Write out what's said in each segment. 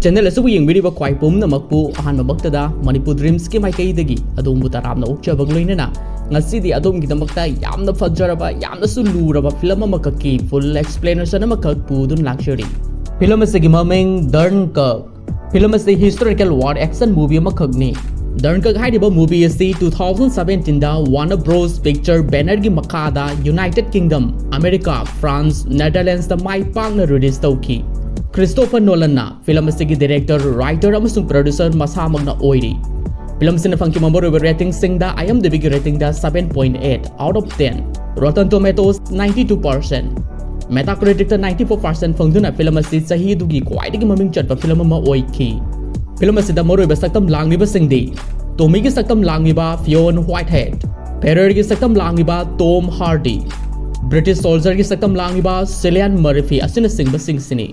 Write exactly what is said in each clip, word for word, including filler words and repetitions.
Channel ꯑꯁꯤꯕꯨ ꯌꯦꯡꯕꯤꯔꯤꯕ ꯈ꯭ꯋꯥꯏ ꯄꯨꯝꯅꯃꯛꯄꯨ ꯑꯍꯥꯟꯕꯃꯛꯇꯗ ꯃꯅꯤꯄꯨꯔ ꯗ꯭ꯔꯤꯝꯁꯀꯤ ꯃꯥꯏꯀꯩꯗꯒꯤ ꯑꯗꯣꯝꯕꯨ ꯇꯔꯥꯝꯅ ꯑꯣꯛꯆꯕꯒ ꯂꯣꯏꯅꯅ, ꯉꯁꯤꯗꯤ ꯑꯗꯣꯝꯒꯤꯗꯃꯛꯇ ꯌꯥꯝꯅ ꯐꯖꯔꯕ, ꯌꯥꯝꯅꯁꯨ ꯂꯨꯔꯕ ꯐꯤꯂꯝ ꯑꯃꯈꯛꯀꯤ ꯐꯨꯜ ꯑꯦꯛꯁꯄ꯭ꯂꯦꯅꯦꯁꯟ ꯑꯃꯈꯛ ꯄꯨꯗꯨꯅ ꯂꯥꯛꯆꯔꯤ꯫ ꯐꯤꯂꯝ ꯑꯁꯤꯒꯤ ꯃꯃꯤꯡ ꯗꯔꯟꯀꯛ꯫ ꯐꯤꯂꯝ ꯑꯁꯤ ꯍꯤꯁꯇꯣꯔꯤꯀꯦꯜ ꯋꯥꯔ ꯑꯦꯛꯁꯟ ꯃꯨꯚꯤ ꯑꯃꯈꯛꯅꯤ꯫ ꯗꯔꯟꯀꯛ ꯍꯥꯏꯔꯤꯕ ꯃꯨꯚꯤ ꯑꯁꯤ two thousand seventeenꯗ Warner Bros Picture bannerꯒꯤ ꯃꯈꯥꯗ United Kingdom, America, France, Netherlandsꯇ ꯃꯥꯏ ꯄꯥꯛꯅ ꯔꯤꯂꯤꯖ ꯇꯧꯈꯤ꯫ ꯈ꯭ꯔꯤꯁꯇꯣꯐꯔ ꯅꯣꯂꯟꯅ ꯐꯤꯂꯝ ꯑꯁꯤꯒꯤ ꯗꯤꯔꯦꯛꯇꯔ, ꯔꯥꯏꯇꯔ ꯑꯃꯁꯨꯡ ꯄ꯭ꯔꯣꯗ꯭ꯌꯨꯁꯔ ꯃꯁꯥꯃꯛꯅ ꯑꯣꯏꯔꯤ꯫ ꯐꯤꯂꯝ ꯑꯁꯤꯅ ꯐꯪꯈꯤꯕ ꯃꯔꯨꯑꯣꯏꯕ ꯔꯦꯇꯤꯡꯁꯤꯡꯗ IMDbꯒꯤ ꯔꯦꯇꯤꯡꯗ seven point eight out of ten, Rotten Tomatoes ninety two percent, Metacriticꯇ ninety four percent ꯐꯪꯗꯨꯅ ꯐꯤꯂꯝ ꯑꯁꯤ ꯆꯍꯤ ꯑꯗꯨꯒꯤ ꯈ꯭ꯋꯥꯏꯗꯒꯤ ꯃꯃꯤꯡ ꯆꯠꯄ ꯐꯤꯂꯝ ꯑꯃ ꯑꯣꯏꯈꯤ꯫ ꯐꯤꯂꯝ ꯑꯁꯤꯗ ꯃꯔꯨꯑꯣꯏꯕ ꯁꯛꯇꯝ ꯂꯥꯡꯂꯤꯕꯁꯤꯡꯗꯤ, ꯇꯣꯃꯤꯒꯤ ꯁꯛꯇꯝ ꯂꯥꯡꯂꯤꯕ ꯐꯤꯌꯣꯟ ꯋꯥꯏꯠꯍꯦꯗ, ꯐꯦꯔꯔꯒꯤ ꯁꯛꯇꯝ ꯂꯥꯡꯂꯤꯕ ꯇꯣꯝ ꯍꯥꯔꯗꯤ, ꯕ꯭ꯔꯤꯇꯤꯁ ꯁꯣꯜꯖꯔꯒꯤ ꯁꯛꯇꯝ ꯂꯥꯡꯂꯤꯕ ꯁꯤꯂꯤꯌꯥꯟ ꯃꯔꯐꯤ ꯑꯁꯤꯅꯆꯤꯡꯕꯁꯤꯡꯁꯤꯅꯤ꯫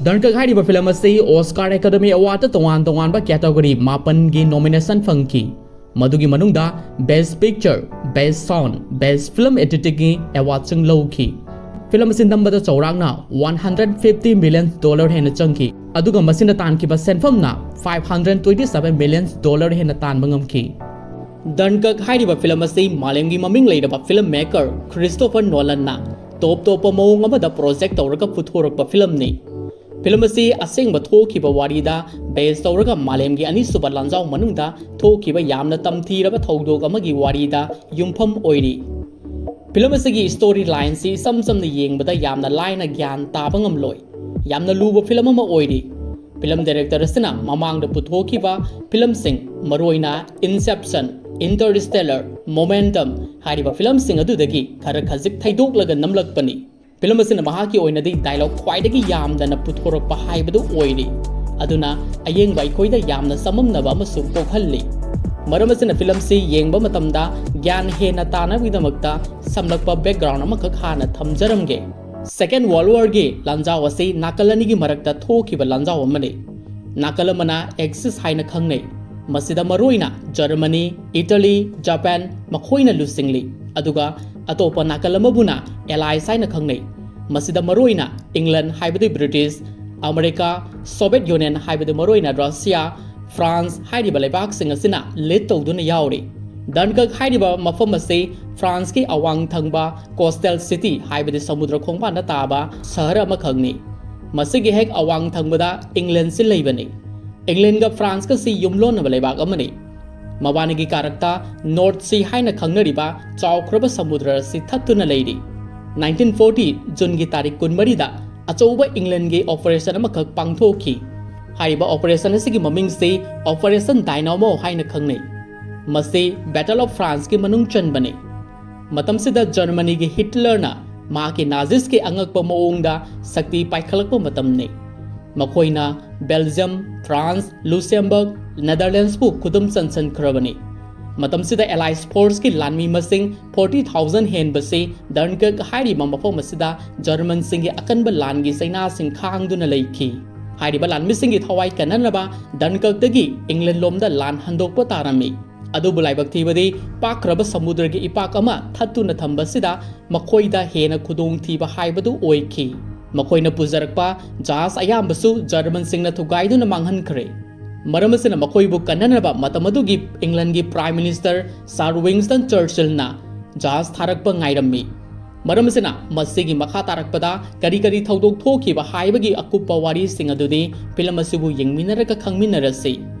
ꯗꯔꯟꯀꯛ ꯍꯥꯏꯔꯤꯕ ꯐꯤꯂꯝ ꯑꯁꯤ ꯑꯣꯁꯀꯥꯔ ꯑꯦꯀꯥꯗꯃꯤ ꯑꯦꯋꯥꯔꯗꯇ ꯇꯣꯉꯥꯟ ꯇꯣꯉꯥꯟꯕ ꯀꯦꯇꯥꯒꯣꯔꯤ ꯃꯥꯄꯟꯒꯤ ꯅꯣꯃꯤꯅꯦꯁꯟ ꯐꯪꯈꯤ꯫ ꯃꯗꯨꯒꯤ ꯃꯅꯨꯡꯗ Best Picture, Best Sound, Best Film Editingꯒꯤ ꯑꯦꯋꯥꯔꯗꯁꯤꯡ ꯂꯧꯈꯤ꯫ ꯐꯤꯂꯝ ꯑꯁꯤ ꯅꯝꯕꯗ ꯆꯥꯎꯔꯥꯛꯅ one hundred fifty million dollar ꯍꯦꯟꯅ ꯆꯪꯈꯤ, ꯑꯗꯨꯒ ꯃꯁꯤꯅ ꯇꯥꯟꯈꯤꯕ ꯁꯦꯟꯐꯝꯅ five hundred twenty seven million dollar ꯍꯦꯟꯅ ꯇꯥꯟꯕ ꯉꯝꯈꯤ꯫ ꯗꯔꯟꯀꯛ ꯍꯥꯏꯔꯤꯕ ꯐꯤꯂꯝ ꯑꯁꯤ ꯃꯥꯂꯦꯝꯒꯤ ꯃꯃꯤꯡ ꯂꯩꯔꯕ ꯐꯤꯂꯝ ꯃꯦꯀꯔ ꯈ꯭ꯔꯤꯁꯇꯣꯐꯔ ꯅꯣꯂꯟꯅ ꯇꯣꯞ ꯇꯣꯞꯄ ꯃꯑꯣꯡ ꯑꯃꯗ ꯄ꯭ꯔꯣꯖꯦꯛ ꯇꯧꯔꯒ ꯄꯨꯊꯣꯔꯛꯄ ꯐꯤꯂꯝꯅꯤ꯫ ꯐꯤꯂꯝ ꯑꯁꯤ ꯑꯁꯦꯡꯕ ꯊꯣꯛꯈꯤꯕ ꯋꯥꯔꯤꯗ ꯕꯦꯁ ꯇꯧꯔꯒ ꯃꯥꯂꯦꯝꯒꯤ ꯑꯅꯤꯁꯨꯕ ꯂꯥꯟꯖꯥꯎ ꯃꯅꯨꯡꯗ ꯊꯣꯛꯈꯤꯕ ꯌꯥꯝꯅ ꯇꯝꯊꯤꯔꯕ ꯊꯧꯗꯣꯛ ꯑꯃꯒꯤ ꯋꯥꯔꯤꯗ ꯌꯨꯝꯐꯝ ꯑꯣꯏꯔꯤ꯫ ꯐꯤꯂꯝ ꯑꯁꯤꯒꯤ ꯁ꯭ꯇꯣꯔꯤ ꯂꯥꯏꯟꯁꯤ ꯏꯁꯝ ꯁꯝꯅ ꯌꯦꯡꯕꯗ ꯌꯥꯝꯅ ꯂꯥꯏꯅ ꯒ꯭ꯌꯥꯟ ꯇꯥꯕ ꯉꯝꯂꯣꯏ꯫ ꯌꯥꯝꯅ ꯂꯨꯕ ꯐꯤꯂꯝ ꯑꯃ ꯑꯣꯏꯔꯤ꯫ ꯐꯤꯂꯝ ꯗꯥꯏꯔꯦꯛꯇꯔ ꯑꯁꯤꯅ ꯃꯃꯥꯡꯗ ꯄꯨꯊꯣꯛꯈꯤꯕ ꯐꯤꯂꯝꯁꯤꯡ, ꯃꯔꯨꯑꯣꯏꯅ Inception, Interstellar, Momentum ꯍꯥꯏꯔꯤꯕ ꯐꯤꯂꯝꯁꯤꯡ ꯑꯗꯨꯗꯒꯤ ꯈꯔ ꯈꯖꯤꯛ ꯊꯩꯗꯣꯛꯂꯒ ꯅꯝꯂꯛꯄꯅꯤ꯫ ꯐꯤꯂꯝ ꯑꯁꯤꯅ ꯃꯍꯥꯛꯀꯤ ꯑꯣꯏꯅꯗꯤ ꯗꯥꯏꯂꯣꯒ ꯈ꯭ꯋꯥꯏꯗꯒꯤ ꯌꯥꯝꯗꯅ ꯄꯨꯊꯣꯔꯛꯄ ꯍꯥꯏꯕꯗꯨ ꯑꯣꯏꯔꯤ꯫ ꯑꯗꯨꯅ ꯑꯌꯦꯡꯕ ꯑꯩꯈꯣꯏꯗ ꯌꯥꯝꯅ ꯆꯃꯝꯅꯕ ꯑꯃꯁꯨ ꯄꯣꯛꯍꯜꯂꯤ꯫ ꯃꯔꯝ ꯑꯁꯤꯅ ꯐꯤꯂꯝꯁꯤ ꯌꯦꯡꯕ ꯃꯇꯝꯗ ꯒ꯭ꯌꯥꯟ ꯍꯦꯟꯅ ꯇꯥꯅꯕꯒꯤꯗꯃꯛꯇ ꯁꯝꯂꯛꯄ ꯕꯦꯛꯒ꯭ꯔꯥꯎꯟ ꯑꯃꯈꯛ ꯍꯥꯟꯅ ꯊꯝꯖꯔꯝꯒꯦ꯫ Second World Warꯒꯤ ꯂꯥꯟꯖꯥꯎ ꯑꯁꯤ ꯅꯥꯀꯜ ꯑꯅꯤꯒꯤ ꯃꯔꯛꯇ ꯊꯣꯛꯈꯤꯕ ꯂꯥꯟꯖꯥꯎ ꯑꯃꯅꯤ꯫ ꯅꯥꯀꯜ ꯑꯃꯅ Axis ꯍꯥꯏꯅ ꯈꯪꯅꯩ꯫ ꯃꯁꯤꯗ ꯃꯔꯨꯑꯣꯏꯅ ꯖꯔꯃꯅꯤ, ꯏꯇꯂꯤ, ꯖꯄꯥꯟ ꯃꯈꯣꯏꯅ ꯂꯨꯆꯤꯡꯂꯤ꯫ ꯑꯗꯨꯒ ꯑꯇꯣꯞꯄ ꯅꯥꯀꯜ ꯑꯃꯕꯨꯅ Allies ꯍꯥꯏꯅ ꯈꯪꯅꯩ꯫ ꯃꯁꯤꯗ ꯃꯔꯨꯑꯣꯏꯅ ꯏꯪꯂꯟ ꯍꯥꯏꯕꯗꯤ ꯕ꯭ꯔꯤꯇꯤꯁ, ꯑꯃꯦꯔꯤꯀꯥ, ꯁꯣꯚꯤꯌꯦꯠ ꯌꯨꯅꯤꯌꯟ ꯍꯥꯏꯕꯗꯤ ꯃꯔꯨꯑꯣꯏꯅ ꯔꯁꯤꯌꯥ, ꯐ꯭ꯔꯥꯟꯁ ꯍꯥꯏꯔꯤꯕ ꯂꯩꯕꯥꯛꯁꯤꯡ ꯑꯁꯤꯅ ꯂꯤꯗ ꯇꯧꯗꯨꯅ ꯌꯥꯎꯔꯤ꯫ ꯗꯟꯀꯔꯛ ꯍꯥꯏꯔꯤꯕ ꯃꯐꯝ ꯑꯁꯤ ꯐ꯭ꯔꯥꯟꯁꯀꯤ ꯑꯋꯥꯡ ꯊꯪꯕ ꯀꯣꯁꯇꯦꯜ ꯁꯤꯇꯤ ꯍꯥꯏꯕꯗꯤ ꯁꯃꯨꯗ꯭ꯔ ꯈꯣꯡꯕꯥꯟꯗ ꯇꯥꯕ ꯁꯍꯔ ꯑꯃꯈꯛꯅꯤ꯫ ꯃꯁꯤꯒꯤ ꯍꯦꯛ ꯑꯋꯥꯡ ꯊꯪꯕꯗ ꯏꯪꯂꯦꯟꯁꯤ ꯂꯩꯕꯅꯤ꯫ ꯏꯪꯂꯦꯟꯒ ꯐ꯭ꯔꯥꯟꯁꯀꯁꯤ ꯌꯨꯝꯂꯣꯟꯅꯕ ꯂꯩꯕꯥꯛ ꯑꯃꯅꯤ꯫ ꯃꯕꯥꯅꯤꯒꯤ ꯀꯥꯔꯛꯇ ꯅꯣꯔꯠ ꯁꯤ ꯍꯥꯏꯅ ꯈꯪꯅꯔꯤꯕ ꯆꯥꯎꯈ꯭ꯔꯕ ꯁꯃꯨꯗ꯭ꯔ ꯑꯁꯤ ꯊꯠꯇꯨꯅ ꯂꯩꯔꯤ꯫ ꯅꯥꯏꯟꯇꯤꯟ ꯐꯣꯔꯇꯤ ꯖꯨꯟꯒꯤ ꯇꯥꯔꯤꯛ ꯀꯨꯟꯃꯔꯤꯗ ꯑꯆꯧꯕ ꯏꯪꯂꯦꯟꯒꯤ ꯑꯣꯄꯔꯦꯁꯟ ꯑꯃꯈꯛ ꯄꯥꯡꯊꯣꯛꯈꯤ꯫ ꯍꯥꯏꯔꯤꯕ ꯑꯣꯄꯔꯦꯁꯟ ꯑꯁꯤꯒꯤ ꯃꯃꯤꯡꯁꯤ ꯑꯣꯄꯔꯦꯁꯟ ꯗꯥꯏꯅꯥꯃꯣ ꯍꯥꯏꯅ ꯈꯪꯅꯩ꯫ ꯃꯁꯤ ꯕꯦꯇꯜ ꯑꯣꯐ ꯐ꯭ꯔꯥꯟꯁꯀꯤ ꯃꯅꯨꯡ ꯆꯟꯕꯅꯤ꯫ ꯃꯇꯝꯁꯤꯗ ꯖꯔꯃꯅꯤꯒꯤ ꯍꯤꯠꯂꯔꯅ ꯃꯍꯥꯛꯀꯤ ꯅꯥꯖꯤꯁꯀꯤ ꯑꯉꯛꯄ ꯃꯑꯣꯡꯗ ꯁꯛꯇꯤ ꯄꯥꯏꯈꯠꯂꯛꯄ ꯃꯇꯝꯅꯤ꯫ ꯃꯈꯣꯏꯅ ꯕꯦꯜꯖꯤꯌꯝ, ꯐ꯭ꯔꯥꯟꯁ, ꯂꯨꯁꯦꯝꯕꯔꯒ, ꯅꯦꯗꯔꯂꯦꯟꯁꯄꯨ ꯈꯨꯗꯨꯝ ꯆꯟꯁꯤꯟꯈ꯭ꯔꯕꯅꯤ꯫ ꯃꯇꯝꯁꯤꯗ ꯑꯦꯂꯥꯏꯁ ꯐꯣꯔꯁꯀꯤ ꯂꯥꯟꯃꯤ ꯃꯁꯤꯡ ꯐꯣꯔꯇꯤ ꯊꯥꯎꯖꯟ ꯍꯦꯟꯕꯁꯤ ꯗꯟꯀꯔꯛ ꯍꯥꯏꯔꯤꯕ ꯃꯐꯝ ꯑꯁꯤꯗ ꯖꯔꯃꯟꯁꯤꯡꯒꯤ ꯑꯀꯟꯕ ꯂꯥꯟꯒꯤ ꯆꯩꯅꯥꯁꯤꯡ ꯈꯥꯡꯗꯨꯅ ꯂꯩꯈꯤ꯫ ꯍꯥꯏꯔꯤꯕ ꯂꯥꯟꯃꯤꯁꯤꯡꯒꯤ ꯊꯋꯥꯏ ꯀꯟꯅꯅꯕ ꯗꯟꯀꯔꯛꯇꯒꯤ ꯏꯪꯂꯦꯟ ꯂꯣꯝꯗ ꯂꯥꯟ ꯍꯟꯗꯣꯛꯄ ꯇꯥꯔꯝꯃꯤ꯫ ꯑꯗꯨꯕꯨ ꯂꯥꯏꯕꯛ ꯊꯤꯕꯗꯤ ꯄꯥꯛꯈ꯭ꯔꯕ ꯁꯃꯨꯗ꯭ꯔꯒꯤ ꯏꯄꯥꯛ ꯑꯃ ꯊꯠꯇꯨꯅ ꯊꯝꯕꯁꯤꯗ ꯃꯈꯣꯏꯗ ꯍꯦꯟꯅ ꯈꯨꯗꯣꯡꯊꯤꯕ ꯍꯥꯏꯕꯗꯨ ꯑꯣꯏꯈꯤ꯫ ꯃꯈꯣꯏꯅ ꯄꯨꯖꯔꯛꯄ ꯖꯍꯥꯖ ꯑꯌꯥꯝꯕꯁꯨ ꯖꯔꯃꯟꯁꯤꯡꯅ ꯊꯨꯒꯥꯏꯗꯨꯅ ꯃꯥꯡꯍꯟꯈ꯭ꯔꯦ꯫ ꯃꯔꯝ ꯑꯁꯤꯅ ꯃꯈꯣꯏꯕꯨ ꯀꯟꯅꯅꯕ ꯃꯇꯝ ꯑꯗꯨꯒꯤ ꯏꯪꯂꯦꯟꯒꯤ ꯄ꯭ꯔꯥꯏꯝ ꯃꯤꯅꯤꯁꯇꯔ ꯁꯥꯔ ꯋꯤꯟꯁꯇꯟ ꯆꯔꯆꯤꯜꯅ ꯖꯍꯥꯖ ꯊꯥꯔꯛꯄ ꯉꯥꯏꯔꯝꯃꯤ꯫ ꯃꯔꯝ ꯑꯁꯤꯅ ꯃꯁꯤꯒꯤ ꯃꯈꯥ ꯇꯥꯔꯛꯄꯗ ꯀꯔꯤ ꯀꯔꯤ ꯊꯧꯗꯣꯛ ꯊꯣꯛꯈꯤꯕ ꯍꯥꯏꯕꯒꯤ ꯑꯀꯨꯞꯄ ꯋꯥꯔꯤꯁꯤꯡ ꯑꯗꯨꯗꯤ ꯐꯤꯂꯝ ꯑꯁꯤꯕꯨ ꯌꯦꯡꯃꯤꯟꯅꯔꯒ ꯈꯪꯃꯤꯟꯅꯔꯁꯤ꯫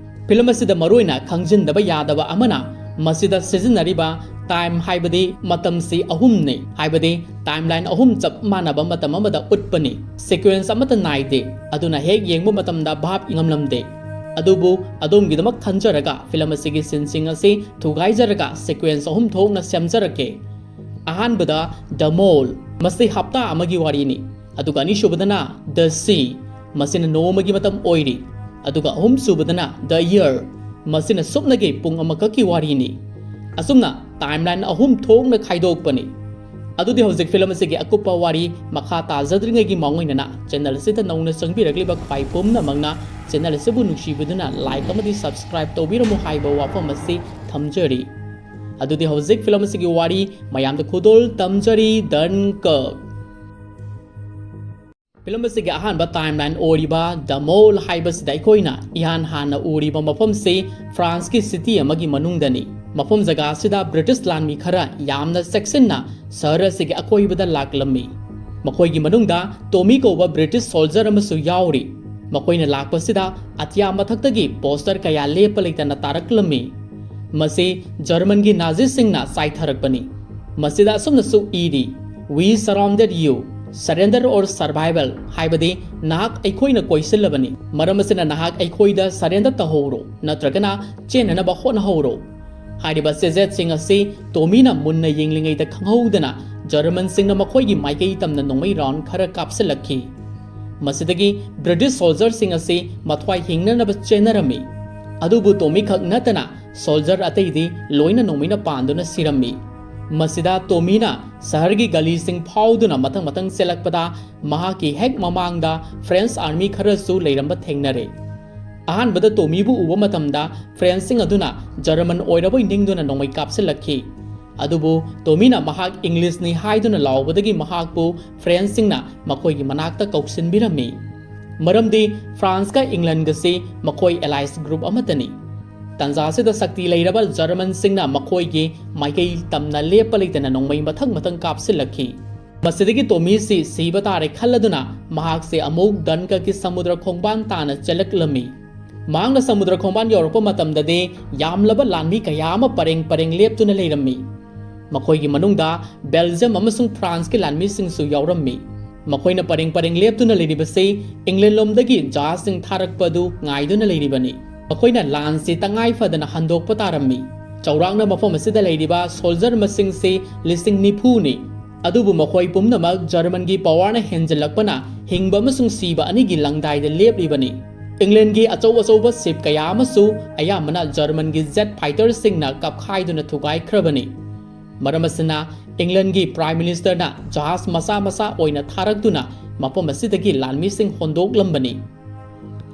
ꯐꯤꯂꯝ ꯑꯁꯤꯗ ꯃꯔꯨꯑꯣꯏꯅ ꯈꯪꯖꯤꯟꯗꯕ ꯌꯥꯗꯕ ꯑꯃꯅ ꯃꯁꯤꯗ ꯁꯤꯖꯤꯟꯅꯔꯤꯕ ꯇꯥꯏꯝ ꯍꯥꯏꯕꯗꯤ ꯃꯇꯝꯁꯤ ꯑꯍꯨꯝꯅꯤ, ꯍꯥꯏꯕꯗꯤ ꯇꯥꯏꯝꯂꯥꯏꯟ ꯑꯍꯨꯝ ꯆꯞ ꯃꯥꯟꯅꯕ ꯃꯇꯝ ꯑꯃꯗ ꯎꯠꯄꯅꯤ꯫ ꯁꯤꯀ꯭ꯋꯦꯟꯁ ꯑꯃꯠꯇ ꯅꯥꯏꯗꯦ, ꯑꯗꯨꯅ ꯍꯦꯛ ꯌꯦꯡꯕ ꯃꯇꯝꯗ ꯚꯥꯞ ꯉꯝꯂꯝꯗꯦ꯫ ꯑꯗꯨꯕꯨ ꯑꯗꯣꯝꯒꯤꯗꯃꯛ ꯈꯟꯖꯔꯒ ꯐꯤꯂꯝ ꯑꯁꯤꯒꯤ ꯁꯤꯟꯁꯤꯡ ꯑꯁꯤ ꯊꯨꯒꯥꯏꯖꯔꯒ ꯁꯤꯀ꯭ꯋꯦꯟꯁ ꯑꯍꯨꯝ ꯊꯣꯛꯅ ꯁꯦꯝꯖꯔꯛꯀꯦ꯫ ꯑꯍꯥꯟꯕꯗ ꯗ ꯃꯣꯜ, ꯃꯁꯤ ꯍꯞꯇꯥ ꯑꯃꯒꯤ ꯋꯥꯔꯤꯅꯤ꯫ ꯑꯗꯨꯒ ꯑꯅꯤꯁꯨꯕꯗꯅ ꯗ ꯁꯤ, ꯃꯁꯤꯅ ꯅꯣꯡꯃꯒꯤ ꯃꯇꯝ ꯑꯣꯏꯔꯤ꯫ ꯑꯗꯨꯒ ꯑꯍꯨꯝꯁꯨꯕꯗꯅ ꯗ ꯌꯔ, ꯃꯁꯤꯅ ꯁꯨꯞꯅꯒꯤ ꯄꯨꯡ ꯑꯃꯈꯛꯀꯤ ꯋꯥꯔꯤꯅꯤ꯫ ꯑꯁꯨꯝꯅ ꯇꯥꯏꯝꯂꯥꯏꯟ ꯑꯍꯨꯝ ꯊꯣꯛꯅ ꯈꯥꯏꯗꯣꯛꯄꯅꯤ꯫ ꯑꯗꯨꯗꯤ ꯍꯧꯖꯤꯛ ꯐꯤꯂꯝ ꯑꯁꯤꯒꯤ ꯑꯀꯨꯞꯄ ꯋꯥꯔꯤ ꯃꯈꯥ ꯇꯥꯖꯗ꯭ꯔꯤꯉꯩꯒꯤ ꯃꯥꯡꯑꯣꯏꯅꯅ ꯆꯦꯅꯦꯜ ꯑꯁꯤꯗ ꯅꯧꯅ ꯆꯪꯕꯤꯔꯛꯂꯤꯕ ꯈ꯭ꯋꯥꯏ ꯄꯨꯝꯅꯃꯛꯅ ꯆꯦꯅꯦꯜ ꯑꯁꯤꯕꯨ ꯅꯨꯡꯁꯤꯕꯤꯗꯨꯅ ꯂꯥꯏꯛ ꯑꯃꯗꯤ ꯁꯕꯁꯀ꯭ꯔꯥꯏꯕ ꯇꯧꯕꯤꯔꯝꯃꯨ ꯍꯥꯏꯕ ꯋꯥꯐꯝ ꯑꯁꯤ ꯊꯝꯖꯔꯤ꯫ ꯑꯗꯨꯗꯤ ꯍꯧꯖꯤꯛ ꯐꯤꯂꯝ ꯑꯁꯤꯒꯤ ꯋꯥꯔꯤ ꯃꯌꯥꯝꯗ ꯈꯨꯗꯣꯜ ꯇꯝꯖꯔꯤ꯫ ꯗꯟꯀꯔꯛ꯫ ꯐꯤꯂꯝ ꯑꯁꯤꯒꯤ ꯑꯍꯥꯟꯕ ꯇꯥꯏꯝꯂꯥꯏꯟ ꯑꯣꯏꯔꯤꯕ ꯗ ꯃꯣꯜ ꯍꯥꯏꯕꯁꯤꯗ ꯑꯩꯈꯣꯏꯅ ꯏꯍꯥꯟ ꯍꯥꯟꯅ ꯎꯔꯤꯕ ꯃꯐꯝꯁꯤ ꯐ꯭ꯔꯥꯟꯁꯀꯤ ꯁꯤꯇꯤ ꯑꯃꯒꯤ ꯃꯅꯨꯡꯗꯅꯤ꯫ ꯃꯐꯝ ꯖꯒꯥ ꯑꯁꯤꯗ ꯕ꯭ꯔꯤꯇꯤꯁ ꯂꯥꯟꯃꯤ ꯈꯔ ꯌꯥꯝꯅ ꯆꯦꯛꯁꯤꯟꯅ ꯁꯍꯔ ꯑꯁꯤꯒꯤ ꯑꯀꯣꯏꯕꯗ ꯂꯥꯛꯂꯝꯃꯤ꯫ ꯃꯈꯣꯏꯒꯤ ꯃꯅꯨꯡꯗ ꯇꯣꯃꯤ ꯀꯧꯕ ꯕ꯭ꯔꯤꯇꯤꯁ ꯁꯣꯜꯖꯔ ꯑꯃꯁꯨ ꯌꯥꯎꯔꯤ꯫ ꯃꯈꯣꯏꯅ ꯂꯥꯛꯄꯁꯤꯗ ꯑꯇꯤꯌꯥ ꯃꯊꯛꯇꯒꯤ ꯄꯣꯁꯇꯔ ꯀꯌꯥ ꯂꯦꯞꯄ ꯂꯩꯇꯅ ꯇꯥꯔꯛꯂꯝꯃꯤ꯫ ꯃꯁꯤ ꯖꯔꯃꯟꯒꯤ ꯅꯥꯖꯤꯁꯤꯡꯅ ꯆꯥꯏꯊꯔꯛꯄꯅꯤ꯫ ꯃꯁꯤꯗ ꯑꯁꯨꯝꯅꯁꯨ ꯏꯔꯤ, "We surrounded you, surrender or survival", ꯍꯥꯏꯕꯗꯤ, "ꯅꯍꯥꯛ ꯑꯩꯈꯣꯏꯅ ꯀꯣꯏꯁꯤꯜꯂꯕꯅꯤ, ꯃꯔꯝ ꯑꯁꯤꯅ ꯅꯍꯥꯛ ꯑꯩꯈꯣꯏꯗ ꯁꯔꯦꯟꯗꯔ ꯇꯧꯍꯧꯔꯣ ꯅꯠꯇ꯭ꯔꯒꯅ ꯆꯦꯟꯅꯅꯕ ꯍꯣꯠꯅꯍꯧꯔꯣ"꯫ ꯍꯥꯏꯔꯤꯕ ꯆꯦꯖꯦꯠꯁꯤꯡ ꯑꯁꯤ ꯇꯣꯃꯤꯅ ꯃꯨꯟꯅ ꯌꯦꯡꯂꯤꯉꯩꯗ ꯈꯪꯍꯧꯗꯅ ꯖꯔꯃꯟꯁꯤꯡꯅ ꯃꯈꯣꯏꯒꯤ ꯃꯥꯏꯀꯩ ꯇꯝꯅ ꯅꯣꯡꯃꯩ ꯔꯥꯎꯟ ꯈꯔ ꯀꯥꯞꯁꯤꯜꯂꯛꯈꯤ꯫ ꯃꯁꯤꯗꯒꯤ ꯕ꯭ꯔꯤꯇꯤꯁ ꯁꯣꯜꯖꯔꯁꯤꯡ ꯑꯁꯤ ꯃꯊ꯭ꯋꯥꯏ ꯍꯤꯡꯅꯅꯕ ꯆꯦꯟꯅꯔꯝꯃꯤ꯫ ꯑꯗꯨꯕꯨ ꯇꯣꯃꯤ ꯈꯛ ꯅꯠꯇꯅ ꯁꯣꯜꯖꯔ ꯑꯇꯩꯗꯤ ꯂꯣꯏꯅ ꯅꯣꯡꯃꯩꯅ ꯄꯥꯟꯗꯨꯅ ꯁꯤꯔꯝꯃꯤ꯫ ꯃꯁꯤꯗ ꯇꯣꯃꯤꯅ ꯁꯍꯔꯒꯤ ꯒꯂꯤꯁꯤꯡ ꯐꯥꯎꯗꯨꯅ ꯃꯊꯪ ꯃꯊꯪ ꯆꯦꯜꯂꯛꯄꯗ ꯃꯍꯥꯛꯀꯤ ꯍꯦꯛ ꯃꯃꯥꯡꯗ ꯐ꯭ꯔꯦꯟꯁ ꯑꯥꯔꯃꯤ ꯈꯔꯁꯨ ꯂꯩꯔꯝꯕ ꯊꯦꯡꯅꯔꯦ꯫ ꯑꯍꯥꯟꯕꯗ ꯇꯣꯃꯤꯕꯨ ꯎꯕ ꯃꯇꯝꯗ ꯐ꯭ꯔꯦꯟꯁꯁꯤꯡ ꯑꯗꯨꯅ ꯖꯔꯃꯟ ꯑꯣꯏꯔꯕꯣꯏ ꯅꯤꯡꯗꯨꯅ ꯅꯣꯡꯃꯩ ꯀꯥꯞꯁꯤꯜꯂꯛꯈꯤ꯫ ꯑꯗꯨꯕꯨ ꯇꯣꯃꯤꯅ ꯃꯍꯥꯛ ꯏꯪꯂꯤꯁꯅꯤ ꯍꯥꯏꯗꯨꯅ ꯂꯥꯎꯕꯗꯒꯤ ꯃꯍꯥꯛꯄꯨ ꯐ꯭ꯔꯦꯟꯁꯁꯤꯡꯅ ꯃꯈꯣꯏꯒꯤ ꯃꯅꯥꯛꯇ ꯀꯧꯁꯤꯟꯕꯤꯔꯝꯃꯤ꯫ ꯃꯔꯝꯗꯤ ꯐ꯭ꯔꯥꯟꯁꯀ ꯏꯪꯂꯟꯒꯁꯤ ꯃꯈꯣꯏ ꯑꯦꯂꯥꯏꯁ ꯒ꯭ꯔꯨꯞ ꯑꯃꯠꯇꯅꯤ꯫ ꯇꯥꯟꯖꯥꯁꯤꯗ ꯁꯛꯇꯤ ꯂꯩꯔꯕ ꯖꯔꯃꯟꯁꯤꯡꯅ ꯃꯈꯣꯏꯒꯤ ꯃꯥꯏꯀꯩ ꯇꯝꯅ ꯂꯦꯞꯄ ꯂꯩꯇꯅ ꯅꯣꯡꯃꯩ ꯃꯊꯪ ꯃꯊꯪ ꯀꯥꯞꯁꯤꯜꯂꯛꯈꯤ꯫ ꯃꯁꯤꯗꯒꯤ ꯇꯣꯃꯤꯁꯤ ꯁꯤꯕ ꯇꯥꯔꯦ ꯈꯜꯂꯗꯨꯅ ꯃꯍꯥꯛꯁꯦ ꯑꯃꯨꯛ ꯗꯟꯀꯔꯛꯀꯤ ꯁꯃꯨꯗ꯭ꯔ ꯈꯣꯡꯕꯥꯟ ꯇꯥꯅ ꯆꯦꯜꯂꯛꯂꯝꯃꯤ꯫ ꯃꯍꯥꯛꯅ ꯁꯃꯨꯗ꯭ꯔ ꯈꯣꯡꯕꯥꯟ ꯌꯧꯔꯛꯄ ꯃꯇꯝꯗꯗꯤ ꯌꯥꯝꯂꯕ ꯂꯥꯟꯃꯤ ꯀꯌꯥ ꯑꯃ ꯄꯔꯦꯡ ꯄꯔꯦꯡ ꯂꯦꯞꯇꯨꯅ ꯂꯩꯔꯝꯃꯤ꯫ ꯃꯈꯣꯏꯒꯤ ꯃꯅꯨꯡꯗ ꯕꯦꯜꯖꯤꯌꯝ ꯑꯃꯁꯨꯡ ꯐ꯭ꯔꯥꯟꯁꯀꯤ ꯂꯥꯟꯃꯤꯁꯤꯡꯁꯨ ꯌꯥꯎꯔꯝꯃꯤ꯫ ꯃꯈꯣꯏꯅ ꯄꯔꯦꯡ ꯄꯔꯦꯡ ꯂꯦꯞꯇꯨꯅ ꯂꯩꯔꯤꯕꯁꯤ ꯏꯪꯂꯦꯟ ꯂꯣꯝꯗꯒꯤ ꯖꯍꯥꯖꯁꯤꯡ ꯊꯥꯔꯛꯄ ꯑꯗꯨ ꯉꯥꯏꯗꯨꯅ ꯂꯩꯔꯤꯕꯅꯤ꯫ ꯃꯈꯣꯏꯅ ꯂꯥꯟꯁꯤ ꯇꯉꯥꯏ ꯐꯗꯅ ꯍꯟꯗꯣꯛꯄ ꯇꯥꯔꯝꯃꯤ꯫ ꯆꯥꯎꯔꯥꯛꯅ ꯃꯐꯝ ꯑꯁꯤꯗ ꯂꯩꯔꯤꯕ ꯁꯣꯜꯖꯔ ꯃꯁꯤꯡꯁꯤ ꯂꯤꯁꯤꯡ ꯅꯤꯐꯨꯅꯤ꯫ ꯑꯗꯨꯕꯨ ꯃꯈꯣꯏ ꯄꯨꯝꯅꯃꯛ ꯖꯔꯃꯟꯒꯤ ꯄꯋꯥꯔꯅ ꯍꯦꯟꯖꯤꯜꯂꯛꯄꯅ ꯍꯤꯡꯕ ꯑꯃꯁꯨꯡ ꯁꯤꯕ ꯑꯅꯤꯒꯤ ꯂꯪꯗꯥꯏꯗ ꯂꯦꯞꯂꯤꯕꯅꯤ꯫ ꯏꯪꯂꯦꯟꯒꯤ ꯑꯆꯧ ꯑꯆꯧꯕ ꯁꯤꯞ ꯀꯌꯥ ꯑꯃꯁꯨ ꯑꯌꯥꯝꯕꯅ ꯖꯔꯃꯟꯒꯤ ꯖꯦꯠ ꯐꯥꯏꯇꯔꯁꯤꯡꯅ ꯀꯥꯞꯈꯥꯏꯗꯨꯅ ꯊꯨꯒꯥꯏꯈ꯭ꯔꯕꯅꯤ꯫ ꯃꯔꯝ ꯑꯁꯤꯅ ꯏꯪꯂꯦꯟꯒꯤ ꯄ꯭ꯔꯥꯏꯝ ꯃꯤꯅꯤꯁꯇꯔꯅ ꯖꯍꯥꯖ ꯃꯆꯥ ꯃꯆꯥ ꯑꯣꯏꯅ ꯊꯥꯔꯛꯇꯨꯅ ꯃꯐꯝ ꯑꯁꯤꯗꯒꯤ ꯂꯥꯟꯃꯤꯁꯤꯡ ꯍꯣꯟꯗꯣꯛꯂꯝꯕꯅꯤ꯫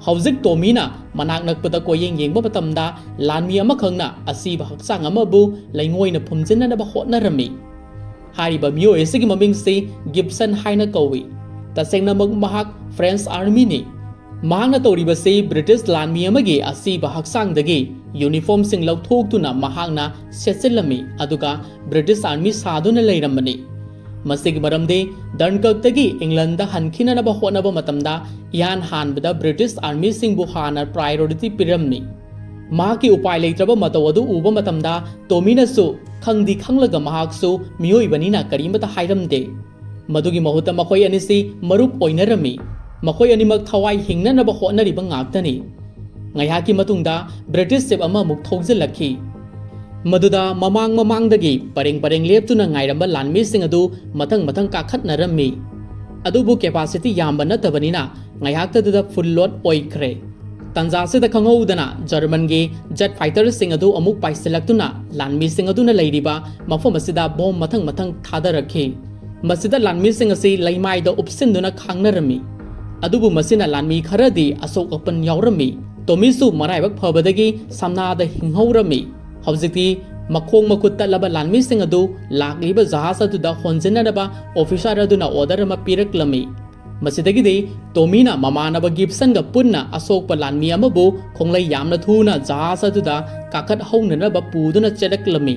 ꯍꯧꯖꯤꯛ ꯇꯣꯃꯤꯅ ꯃꯅꯥꯛ ꯅꯛꯄꯗ ꯀꯣꯏꯌꯦꯡ ꯌꯦꯡꯕ ꯃꯇꯝꯗ ꯂꯥꯟꯃꯤ ꯑꯃꯈꯛꯅ ꯑꯁꯤꯕ ꯍꯛꯆꯥꯡ ꯑꯃꯕꯨ ꯂꯩꯉꯣꯏꯅ ꯐꯨꯝꯖꯤꯟꯅꯅꯕ ꯍꯣꯠꯅꯔꯝꯃꯤ꯫ ꯍꯥꯏꯔꯤꯕ ꯃꯤꯑꯣꯏ ꯑꯁꯤꯒꯤ ꯃꯃꯤꯡꯁꯤ ꯒꯤꯞꯁꯟ ꯍꯥꯏꯅ ꯀꯧꯏ꯫ ꯇꯁꯦꯡꯅꯃꯛ ꯃꯍꯥꯛ French Armyꯅꯤ꯫ ꯃꯍꯥꯛꯅ ꯇꯧꯔꯤꯕꯁꯤ British ꯂꯥꯟꯃꯤ ꯑꯃꯒꯤ ꯑꯁꯤꯕ ꯍꯛꯆꯥꯡꯗꯒꯤ uniformꯁꯤꯡ ꯂꯧꯊꯣꯛꯇꯨꯅ ꯃꯍꯥꯛꯅ ꯁꯦꯠꯆꯤꯜꯂꯝꯃꯤ, ꯑꯗꯨꯒ British Army ꯁꯥꯗꯨꯅ ꯂꯩꯔꯝꯕꯅꯤ꯫ ꯃꯁꯤꯒꯤ ꯃꯔꯝꯗꯤ Dunkirkꯇꯒꯤ Englandꯗ ꯍꯟꯈꯤꯅꯅꯕ ꯍꯣꯠꯅꯕ ꯃꯇꯝꯗ ꯏꯍꯥꯟ ꯍꯥꯟꯕꯗ British Armyꯁꯤꯡꯕꯨ ꯍꯥꯟꯅ priority ꯄꯤꯔꯝꯃꯤ꯫ ꯃꯍꯥꯛꯀꯤ ꯎꯄꯥꯏ ꯂꯩꯇ꯭ꯔꯕ ꯃꯇꯧ ꯑꯗꯨ ꯎꯕ ꯃꯇꯝꯗ ꯇꯣꯃꯤꯅꯁꯨ ꯈꯪꯗꯤ ꯈꯪꯂꯒ ꯃꯍꯥꯛꯁꯨ ꯃꯤꯑꯣꯏꯕꯅꯤꯅ ꯀꯔꯤꯃꯇ ꯍꯥꯏꯔꯝꯗꯦ꯫ ꯃꯗꯨꯒꯤ ꯃꯍꯨꯠꯇ ꯃꯈꯣꯏ ꯑꯅꯤꯁꯤ ꯃꯔꯨꯞ ꯑꯣꯏꯅꯔꯝꯃꯤ꯫ ꯃꯈꯣꯏ ꯑꯅꯤꯃꯛ ꯊꯋꯥꯏ ꯍꯤꯡꯅꯅꯕ ꯍꯣꯠꯅꯔꯤꯕ ꯉꯥꯛꯇꯅꯤ꯫ ꯉꯥꯏꯍꯥꯛꯀꯤ ꯃꯇꯨꯡꯗ British ship ꯑꯃ ꯑꯃꯨꯛ ꯊꯧꯖꯤꯜꯂꯛꯈꯤ꯫ ꯃꯗꯨꯗ ꯃꯃꯥꯡ ꯃꯃꯥꯡꯗꯒꯤ ꯄꯔꯦꯡ ꯄꯔꯦꯡ ꯂꯦꯞꯇꯨꯅ ꯉꯥꯏꯔꯝꯕ ꯂꯥꯟꯃꯤꯁꯤꯡ ꯑꯗꯨ ꯃꯊꯪ ꯃꯊꯪ ꯀꯥꯈꯠꯅꯔꯝꯃꯤ꯫ ꯑꯗꯨꯕꯨ capacity ꯌꯥꯝꯕ ꯅꯠꯇꯕꯅꯤꯅ ꯉꯥꯏꯍꯥꯛꯇꯗꯨꯗ full load ꯑꯣꯏꯈ꯭ꯔꯦ꯫ ꯇꯟꯖꯥꯁꯤꯗ ꯈꯪꯍꯧꯗꯅ Germanꯒꯤ jet fighterꯁꯤꯡ ꯑꯗꯨ ꯑꯃꯨꯛ ꯄꯥꯏꯁꯤꯜꯂꯛꯇꯨꯅ ꯂꯥꯟꯃꯤꯁꯤꯡ ꯑꯗꯨꯅ ꯂꯩꯔꯤꯕ ꯃꯐꯝ ꯑꯁꯤꯗ bomb ꯃꯊꯪ ꯃꯊꯪ ꯊꯥꯗꯔꯛꯈꯤ꯫ ꯃꯁꯤꯗ ꯂꯥꯟꯃꯤꯁꯤꯡ ꯑꯁꯤ ꯂꯩꯃꯥꯏꯗ ꯎꯞꯁꯤꯟꯗꯨꯅ ꯈꯥꯡꯅꯔꯝꯃꯤ꯫ ꯑꯗꯨꯕꯨ ꯃꯁꯤꯅ ꯂꯥꯟꯃꯤ ꯈꯔꯗꯤ ꯑꯁꯣꯛ ꯑꯄꯟ ꯌꯥꯎꯔꯝꯃꯤ꯫ ꯇꯣꯃꯤꯁꯨ ꯃꯔꯥꯏꯕꯛ ꯐꯕꯗꯒꯤ ꯁꯝꯅꯥꯗ ꯍꯤꯡꯍꯧꯔꯝꯃꯤ꯫ ꯍꯧꯖꯤꯛꯇꯤ ꯃꯈꯣꯡ ꯃꯈꯨꯠ ꯇꯠꯂꯕ ꯂꯥꯟꯃꯤꯁꯤꯡ ꯑꯗꯨ ꯂꯥꯛꯂꯤꯕ ꯖꯍꯥꯖ ꯑꯗꯨꯗ ꯍꯣꯟꯖꯤꯟꯅꯅꯕ officer ꯑꯗꯨꯅ order ꯑꯃ ꯄꯤꯔꯛꯂꯝꯃꯤ꯫ ꯃꯁꯤꯗꯒꯤꯗꯤ ꯇꯣꯃꯤꯅ ꯃꯃꯥꯟꯅꯕ ꯒꯤꯕꯁꯟꯒ ꯄꯨꯟꯅ ꯑꯁꯣꯛꯄ ꯂꯥꯟꯃꯤ ꯑꯃꯕꯨ ꯈꯣꯡꯂꯩ ꯌꯥꯝꯅ ꯊꯨꯅ ꯖꯍꯥꯖ ꯑꯗꯨꯗ ꯀꯥꯈꯠꯍꯧꯅꯅꯕ ꯄꯨꯗꯨꯅ ꯆꯦꯜꯂꯛꯂꯝꯃꯤ꯫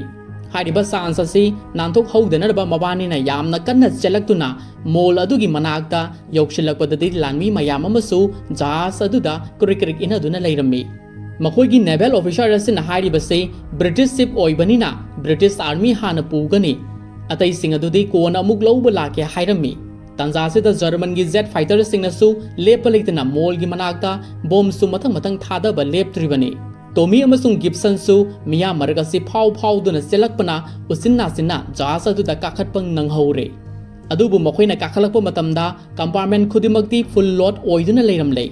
ꯍꯥꯏꯔꯤꯕ chance ꯑꯁꯤ ꯅꯥꯟꯊꯣꯛꯍꯧꯗꯅꯕ ꯃꯕꯥꯅꯤꯅ ꯌꯥꯝꯅ ꯀꯟꯅ ꯆꯦꯜꯂꯛꯇꯨꯅ mall ꯑꯗꯨꯒꯤ ꯃꯅꯥꯛꯇ ꯌꯧꯁꯤꯜꯂꯛꯄꯗꯗꯤ ꯂꯥꯟꯃꯤ ꯃꯌꯥꯝ ꯑꯃꯁꯨ ꯖꯍꯥꯖ ꯑꯗꯨꯗ ꯀ꯭ꯔꯤꯛ ꯀ꯭ꯔꯤꯛ ꯏꯟꯅꯗꯨꯅ ꯂꯩꯔꯝꯃꯤ꯫ ꯃꯈꯣꯏꯒꯤ naval officer ꯑꯁꯤꯅ ꯍꯥꯏꯔꯤꯕꯁꯤ British ship ꯑꯣꯏꯕꯅꯤꯅ British Army ꯍꯥꯟꯅ ꯄꯨꯒꯅꯤ, ꯑꯇꯩꯁꯤꯡ ꯑꯗꯨꯗꯤ ꯀꯣꯟꯅ ꯑꯃꯨꯛ ꯂꯧꯕ ꯂꯥꯛꯀꯦ ꯍꯥꯏꯔꯝꯃꯤ꯫ ꯇꯥꯟꯖꯥꯁꯤꯗ Germanꯒꯤ jet fighterꯁꯤꯡꯅꯁꯨ ꯂꯦꯞꯄ ꯂꯩꯇꯅ mallꯒꯤ ꯃꯅꯥꯛꯇ bombꯁꯨ ꯃꯊꯪ ꯃꯊꯪ ꯊꯥꯗꯕ ꯂꯦꯞꯇ꯭ꯔꯤꯕꯅꯤ꯫ ꯇꯣꯃꯤ ꯑꯃꯁꯨꯡ ꯒꯤꯕꯁꯟꯁꯨ ꯃꯤꯌꯥꯝ ꯃꯔꯛ ꯑꯁꯤ ꯐꯥꯎ ꯐꯥꯎꯗꯨꯅ ꯆꯦꯜꯂꯛꯄꯅ ꯎꯆꯤꯟ ꯅꯥꯆꯤꯟꯅ ꯖꯍꯥꯖ ꯑꯗꯨꯗ ꯀꯥꯈꯠꯄ ꯅꯪꯍꯧꯔꯦ꯫ ꯑꯗꯨꯕꯨ ꯃꯈꯣꯏꯅ ꯀꯥꯈꯠꯂꯛꯄ ꯃꯇꯝꯗ compartment ꯈꯨꯗꯤꯡꯃꯛꯇꯤ full load ꯑꯣꯏꯗꯨꯅ ꯂꯩꯔꯝꯂꯦ꯫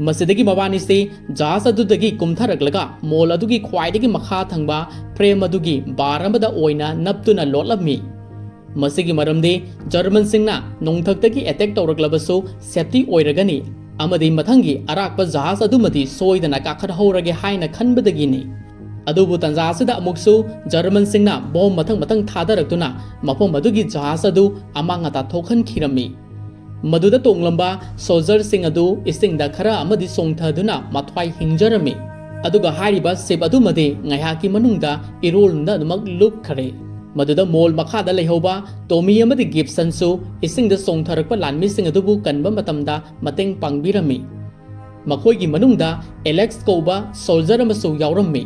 ꯃꯁꯤꯗꯒꯤ ꯃꯕꯥꯅꯤꯁꯤ ꯖꯍꯥꯖ ꯑꯗꯨꯗꯒꯤ ꯀꯨꯝꯊꯔꯛꯂꯒ mall ꯑꯗꯨꯒꯤ ꯈ꯭ꯋꯥꯏꯗꯒꯤ ꯃꯈꯥ ꯊꯪꯕ frame ꯑꯗꯨꯒꯤ bar ꯑꯃꯗ ꯑꯣꯏꯅ ꯅꯞꯇꯨꯅ ꯂꯣꯠꯂꯝꯃꯤ꯫ ꯃꯁꯤꯒꯤ ꯃꯔꯝꯗꯤ Germanꯁꯤꯡꯅ ꯅꯣꯡꯊꯛꯇꯒꯤ attack ꯇꯧꯔꯛꯂꯕꯁꯨ safety ꯑꯣꯏꯔꯒꯅꯤ ꯑꯃꯗꯤ ꯃꯊꯪꯒꯤ ꯑꯔꯥꯛꯄ ꯖꯍꯥꯖ ꯑꯗꯨꯃꯗꯤ ꯁꯣꯏꯗꯅ ꯀꯥꯈꯠꯍꯧꯔꯒꯦ ꯍꯥꯏꯅ ꯈꯟꯕꯗꯒꯤꯅꯤ꯫ ꯑꯗꯨꯕꯨ ꯇꯥꯟꯖꯥ ꯑꯁꯤꯗ ꯑꯃꯨꯛꯁꯨ Germanꯁꯤꯡꯅ bomb ꯃꯊꯪ ꯃꯊꯪ ꯊꯥꯗꯔꯛꯇꯨꯅ ꯃꯐꯝ ꯑꯗꯨꯒꯤ ꯖꯍꯥꯖ ꯑꯗꯨ ꯑꯃꯥꯡ ꯑꯇꯥ ꯊꯣꯛꯍꯟꯈꯤꯔꯝꯃꯤ꯫ ꯃꯗꯨꯗ ꯇꯣꯡꯂꯝꯕ ꯁꯣꯜꯖꯔꯁꯤꯡ ꯑꯗꯨ ꯏꯁꯤꯡꯗ ꯈꯔ ꯑꯃꯗꯤ ꯆꯣꯡꯊꯗꯨꯅ ꯃꯊ꯭ꯋꯥꯏ ꯍꯤꯡꯖꯔꯝꯃꯤ꯫ ꯑꯗꯨꯒ ꯍꯥꯏꯔꯤꯕ ꯁꯤꯞ ꯑꯗꯨꯃꯗꯤ ꯉꯥꯏꯍꯥꯛꯀꯤ ꯃꯅꯨꯡꯗ ꯏꯔꯣꯜꯗꯨꯅ ꯑꯗꯨꯃꯛ ꯂꯨꯞꯈ꯭ꯔꯦ꯫ ꯃꯗꯨꯗ ꯃꯣꯜ ꯃꯈꯥꯗ ꯂꯩꯍꯧꯕ ꯇꯣꯃꯤ ꯑꯃꯗꯤ ꯒꯤꯞꯁꯟꯁꯨ ꯏꯁꯤꯡꯗ ꯆꯣꯡꯊꯔꯛꯄ ꯂꯥꯟꯃꯤꯁꯤꯡ ꯑꯗꯨꯕꯨ ꯀꯟꯕ ꯃꯇꯝꯗ ꯃꯇꯦꯡ ꯄꯥꯡꯕꯤꯔꯝꯃꯤ꯫ ꯃꯈꯣꯏꯒꯤ ꯃꯅꯨꯡꯗ ꯑꯦꯂꯦꯛꯁ ꯀꯧꯕ ꯁꯣꯜꯖꯔ ꯑꯃꯁꯨ ꯌꯥꯎꯔꯝꯃꯤ꯫